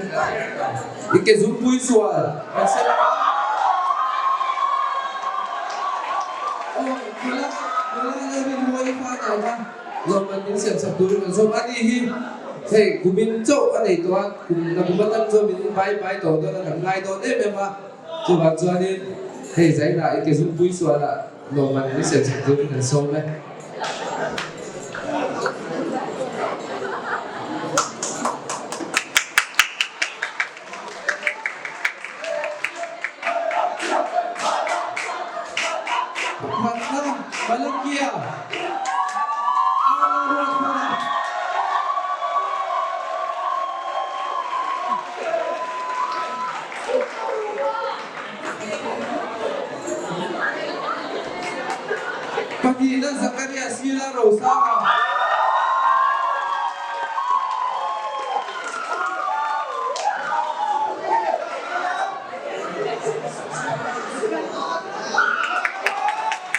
i ke zungpui sual kan sem a. Aw, nula nula Lalrinmawii fa nai kha lawmman min sem sak turin kan sawm a ni hi. Hei kumin chauh a nei tawh a, kum na kum atang chuan min bai bai tawh dawn a, kan ngai dawn em em a. Chuvang chuanin hei zainah i ke zungpui sualah lawmman min sem sak turin kan sawm e. Pakhatna, Malakia, Aula Ruatthara. Pahnihna, Zakaria Sila Rosanga.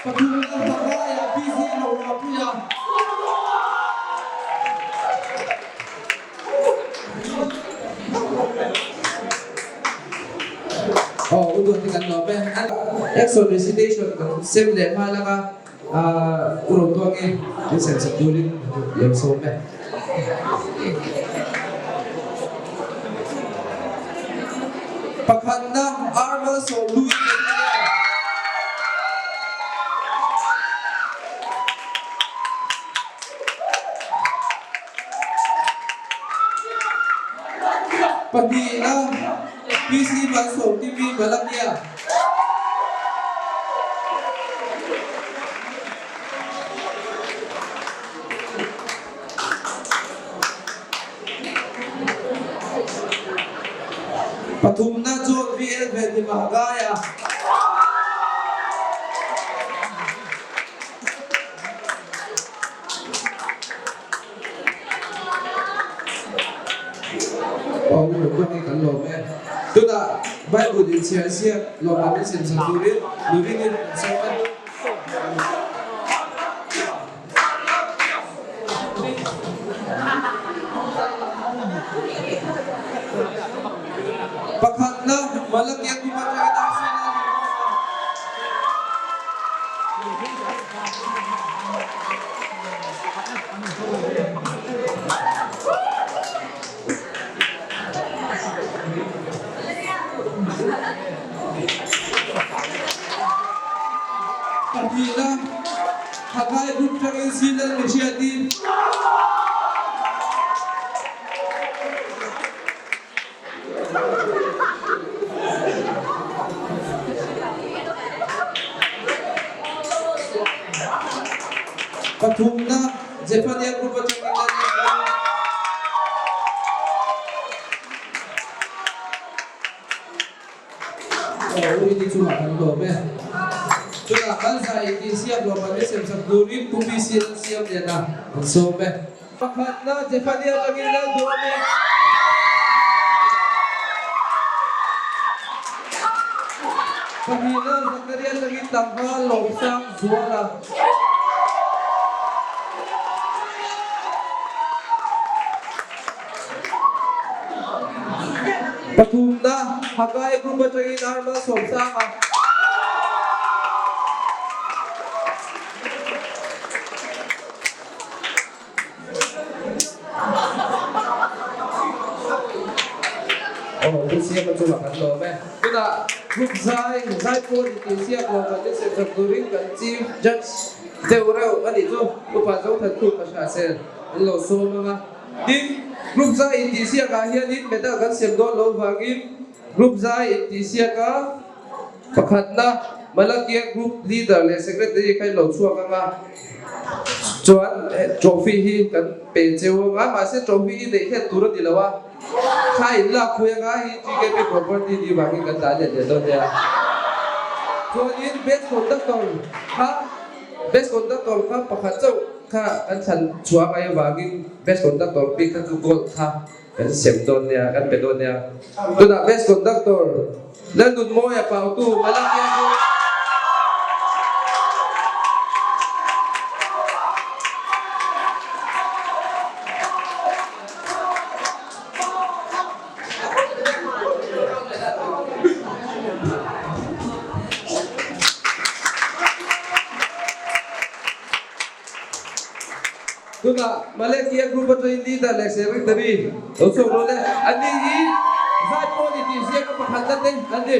Pathumna, Hagaia BZ Rorapuia. Aw. Duati kan lawm e. Action recitation kan sem leh nghal ang a, U Rotuangi min sem sak turin lem sawm e. Pakhatna Armal Sawmluin kan ni a. Pahnihna PC Malsawmkimi Malakia. Pathumna John VL Venhima Hagaia. Aw u Doctor hei kan lawm e. Tunah Bible inchhiar siak lawmman in sem sak turin Nuringin kan sawm e. Pakhatna Malakia kum atangin Arsenal a rinawm a. Pahnihna, Hagai Group tangin Silan Mihriati. Pathumna, Zephaniah Group atangin Lalngaihmawia. Aw ui ni chungah kan lawm e. Chutah kan zai tih siam lawm an sem sak turin Pu PC an siam lian a, an sawm e. Pakhatna Zephaniah atangin Lalduhawmi. Pahnihna Zakaria atangin Tlangval Lawmsang Zuala. Pathumna Hagai Group atangin Armal Sawmsanga. Aw pu siam a chungah kan lawm e. Tunah group zai zai pawl intih siak lo kan insem sak turin kan chief judge deuh reuh a nih chu upa Zothan Khum a hria sel an lo sawm ang a. Tin, group zai intih siakah hianin medal kan sem dawn lo vangin group zai intih siaka Pakhatna, Malakia Group Leader leh Secretary kha in lo chhuak ang a, chuan trophy hi kan pe cheu ang a, mahse trophy hi neih hlet tur a ni lo a, thla in lak phui ang a, hi GKP Property ni vangin kan dah let leh dawn nia. Chuanin Best Conductor kha Best Conductor kha pakhat chauh kha kan thlan chhuah ngai avangin Best Conductor bik kha chu Gold kha Kan sem dawn nia, kan pe dawn nia. Tunah best conductor Lalnunmawia Pautu Malakia chu Tunah Malakia Group atangin leader leh secretary lo chhuak dawn e. Anni hi zai pawh ni tih ziaka pakhat na te an ni.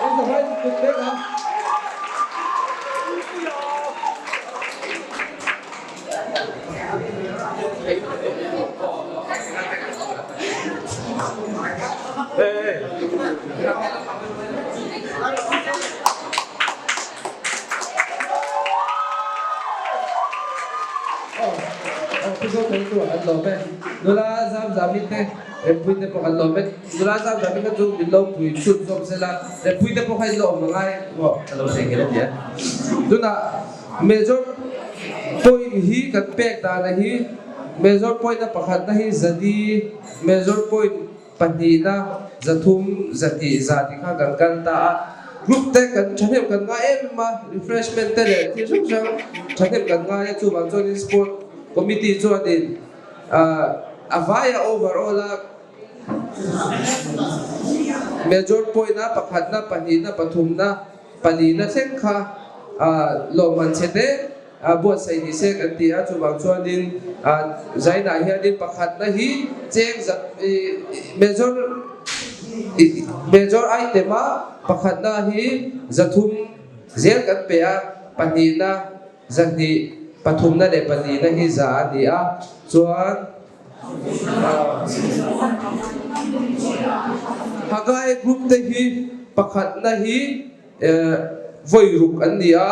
An zavai tut mek a. Kan lawm e. Nula zam zamin te Rempuii te pawh kan lawm e. Nula zam zamin kha chu min lo pui chhun zawm sela Rempuii te pawh kha in lo awm angai maw ka lo thei ngei ania. Tunah major point hi kan pek dana hi major point a pakhatna hi zali major point Pahnihna, 300, 200, za tih kha kan kal ta a. Group te kan thahnem kan ngai em em a, refreshment te leh thil hrang hrang thahnem kan ngai a, chuvang chuanin sport committee chuanin a vaia overall a Major point a pakhatna, pahnihna, pathumna, palina thleng kha lawmman chhe te buatsaih ni se kan ti a, chuvang chuanin zainah hianin pakhatna hi cheng zat major major item a pakhatna hi zathum zel kan pe a, pahnihna zahnih pathumna leh palina hi za a ni a, chuan Hagai group te hi pakhatna hi vawi ruk an ni a,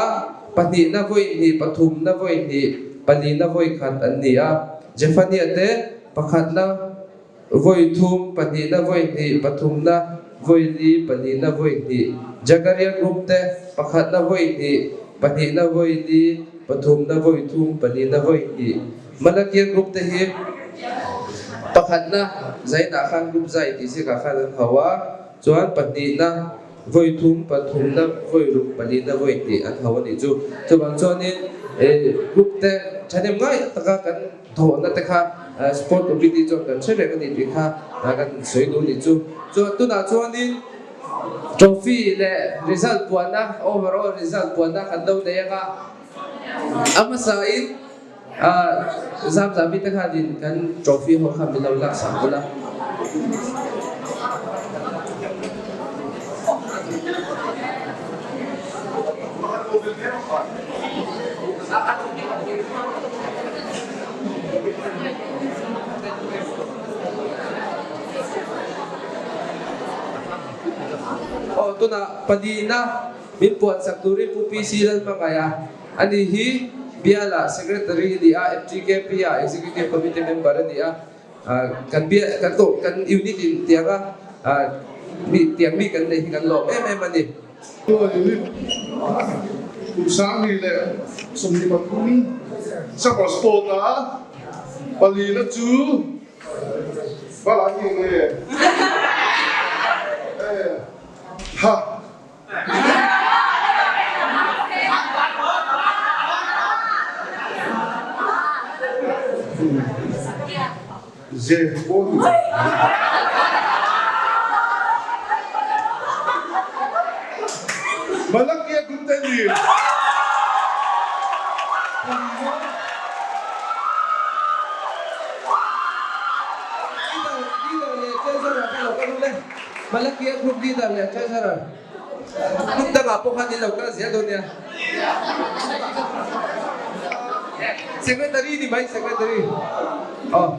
pahnihna vawi hnih, pathumna vawi hnih, palina vawi khat an ni a. Zephaniah te pakhatna vawi thum, pahnihna vawi hnih, pathumna vawi li, palina vawi hnih. Zakaria group te pakhatna vawi hnih, pahnihna vawi li, pathumna vawi thum, palina vawi hnih. Malakia group te hi pakhatna zainah khan group zai tih zikah khan an hau a, chuan pahnihna vawi thum, pathumna vawi ruk, palina vawi hnih an hau a nih chu. Chuvang chuanin group te thahnem ngai taka kan thawhna te kha sport committee chuan kan hre reng a ni tih kha kan sawi duh a nih chu. Chuan tunah chuanin trophy leh result puanna, overall result puanna kan lo nei ang a, a hmasain Zamzami te khanin kan trophy ho kha min lo laksak bul a. Aw tunah palina min puansak turin Pu PC Lalhmangaih a. Ani hi Biala Secretary a ni a, MTKP ah Executive Committee member a ni a. Kan bia kan koh kan unit in tianga mi tiang mi kan nei hi kan lawm em em a ni. Unit kum 20 23 Summer Sport a palina chu Bala nge nge ha. Malakia group te ni. Leader leh treasurer ka lo kal ule. Malakia group leader leh treasurer. Group dangah pawh khan in lo kal zel dawn nia. Secretary ni mai secretary. Aw.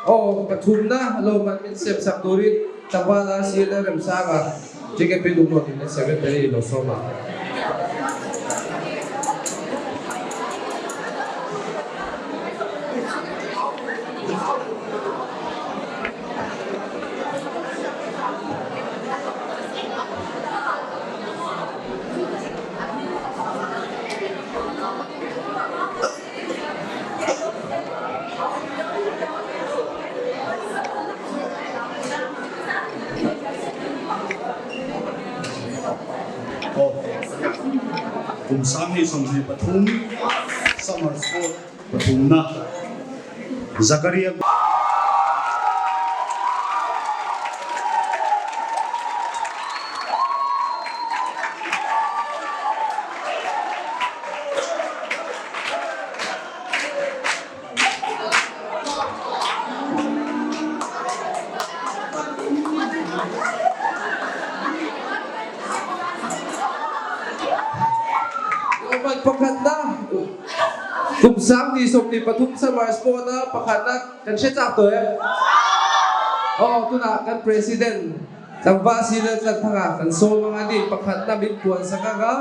Aw, pathumna lawmman min siam sak turin Tlangvala Sir Remsanga JKP Lunglawn in Secretary lo sawm a. Aw, kum 2023 Summer Sport pathumna Zakaria. Lawmman pakhatna kum 2023 Summer Sport a pakhatna kan hre chak tawh em? Aw tunah kan President Tlangval Sina Tlanthanga kan sawm ang a ni pakhatna min puan sak ang a,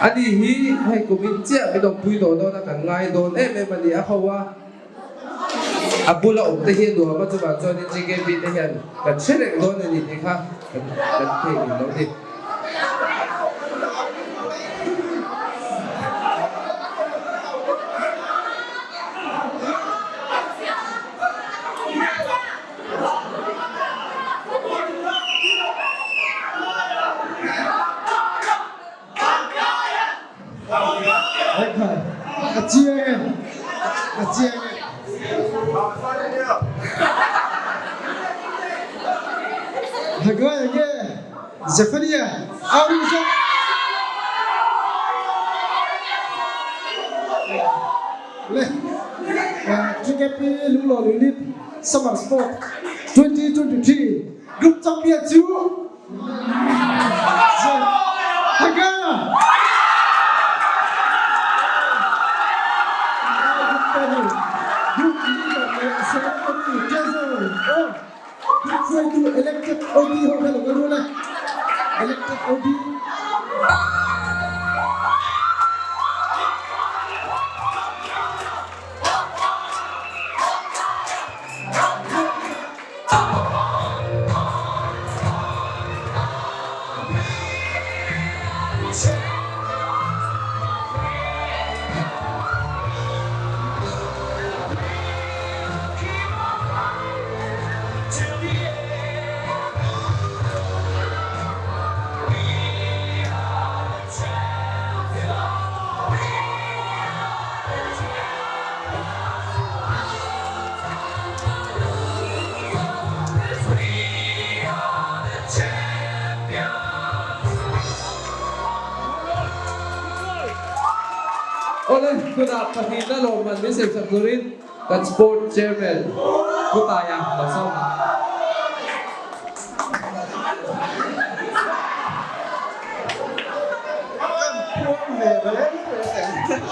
ani hi hei kum in chiah min awmpui tawh dawn a kan ngai dawn em em a ni a ho a, a bula awm te hi a nuam a chuvang chuanin GKP te hian kan hre reng dawn a ni tih kha kan kan thei ning lo ni. Ekhai, a chiang e, a chiang e. Hagai enge Zephaniah Aruja. Le, TKP Lunglawn Unit Summer Sport 2023 Group Champion chu Elected OD ho kha lo ka rul e. Elected OD. Awle, tunah pahnihna lawmman min siamsak turin kan Sport Chairman Pu Taia lo sawm ang. Kan puang ve reng reng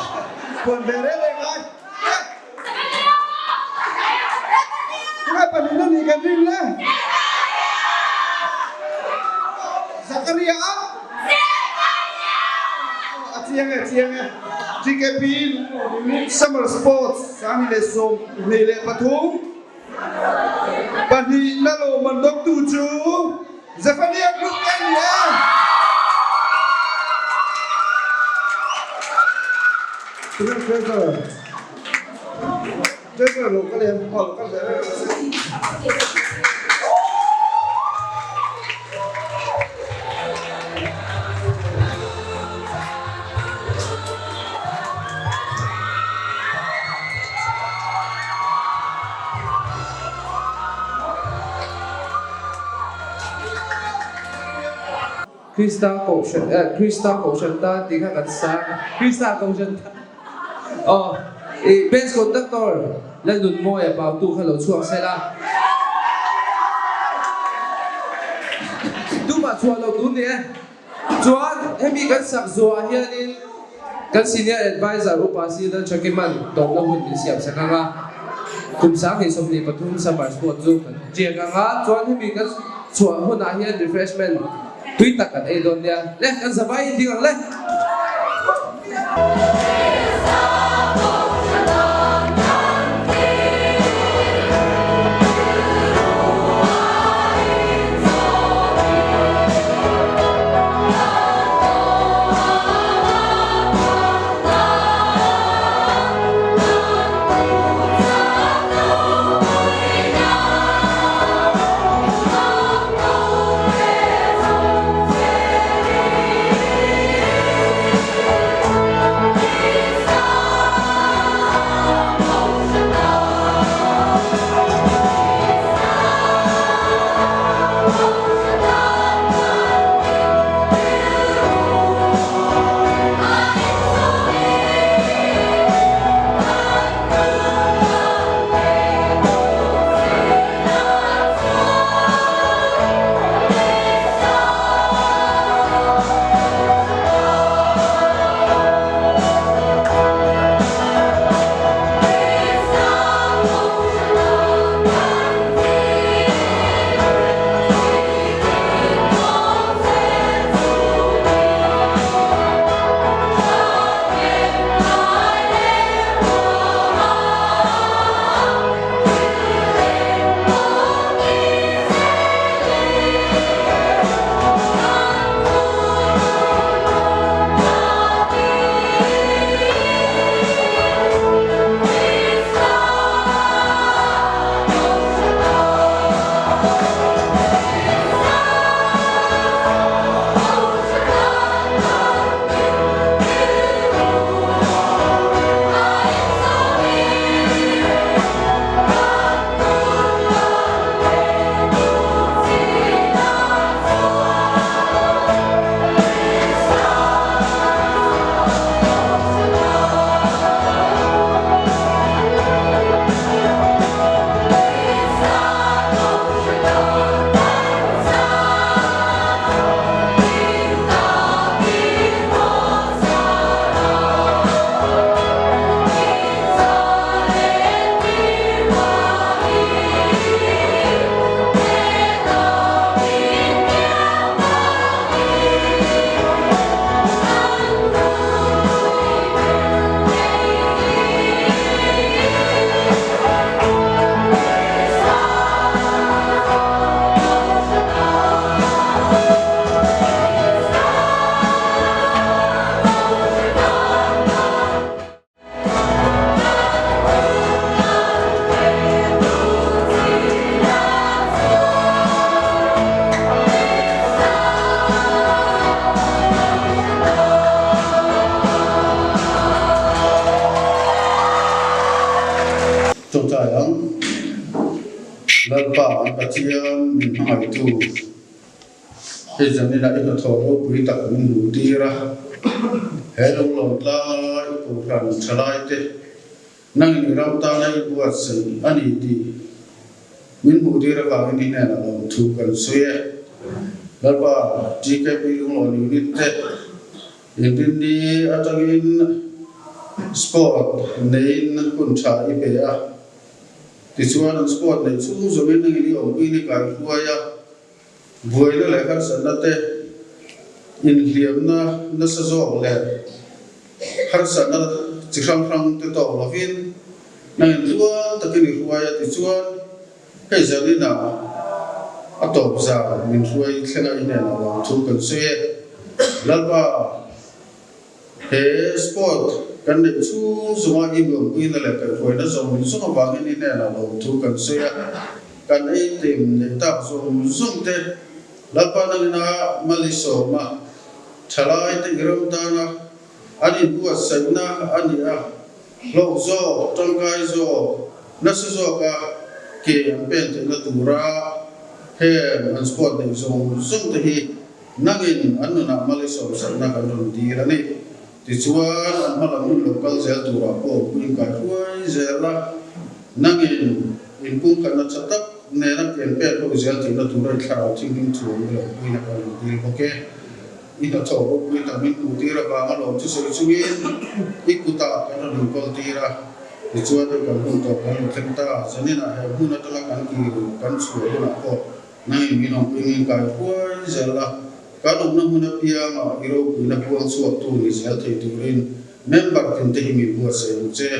puan ve reng reng ai. Tungai pahnihna nih kan ring le. Zakaria a. A chiang e, chiang e. TKP Summer Sports 2023 pahnihna lawmman dawktu chu Zephaniah Group a ni e. Tunge Treasurer? Treasurer lo kal em? Aw lo kal ve reng reng se. Krista Kohhran eh Krista Kohhran tan tih kha kan sang a, Krista Kohhran tan aw ih bench conductor Lalnunmawia Pautu kha lo chhuak se la. Tumah chhuah loh tur ni e. Chuan hemi kan sak zuah hianin kan senior adviser Upa Sildal Thakiman tawpna hun min siam sak ang a, kum 2023 summer sport chu kan tiak ang a, chuan hemi kan chhuah hunah hian refreshment tui tak kan ei dawn nia. Le, kan zavai ding ang le! Tawngtai ang, Lalpa an Pathian min hmangaihtu, hei zaninah i hnathawh ropui tak min hmuh tir a, he lunglawm tlanga i kohhran thalaite nangin i ram tana i buatsaih a ni tih min hmuh tir avangin i hnenah lawmthu kan sawi e. Lalpa TKP Lunglawn Unit te Inrinni atangin sport neiin hun tha i pe a, tichuan an sport neih chhung zawngin nangin i awmpui ni kai hruai a, buaina leh harsatna te, inhliamna nasa zawk leh harsatna chi hrang hrang te tawk lovin nangin tluang takin i hruai a, tichuan hei zaninah a tawp zan min hruai thleng a i hnenah vang thu kan sawi e. Lalpa, he sport kan neih chhung zunga i nuampuina leh kaihhruaina zawng zawng avangin i hnenah lawm thu kan sawi a, kan ei tim neih tak zawng zawng te Lalpa nangina mal i sawm a, thalai te i ram tana an inbuatsaihna a ni a, hlawk zawk, tangkai zawk, nasa zawka ke an pen theihna tura heng an sport neih zawng zawng te hi nangin an nunah mal i sawmsakna kan rawn dil a ni. Tichuan, an hma lam hun lo kal zel turah pawh pui inkai hruai zel a, nangin inpumkhatna tha tak nena ken pek ho zel theihna tura i thlarau thinghlim thuam i lo puina kan rawn dil bawk e. I hnathawh ropui tak min hmuh tir avanga lawm chu sawi chungin i kutah kan rawn inkawl tir a, tichuan hei kan hun tawp kan lo thleng ta, zaninah he hmun atanga kan kir kan chhuah hunah pawh nangin min awmpui ngin kai huai zel a, kan awmna hmun apiangah i ropuina puang chhuaktu ni zel thei turin member tinte hi min buatsaih ang che.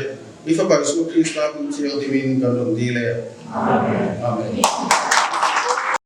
I Fapa Isua Krista hming thianghlimin kan rawn dil e. Amen.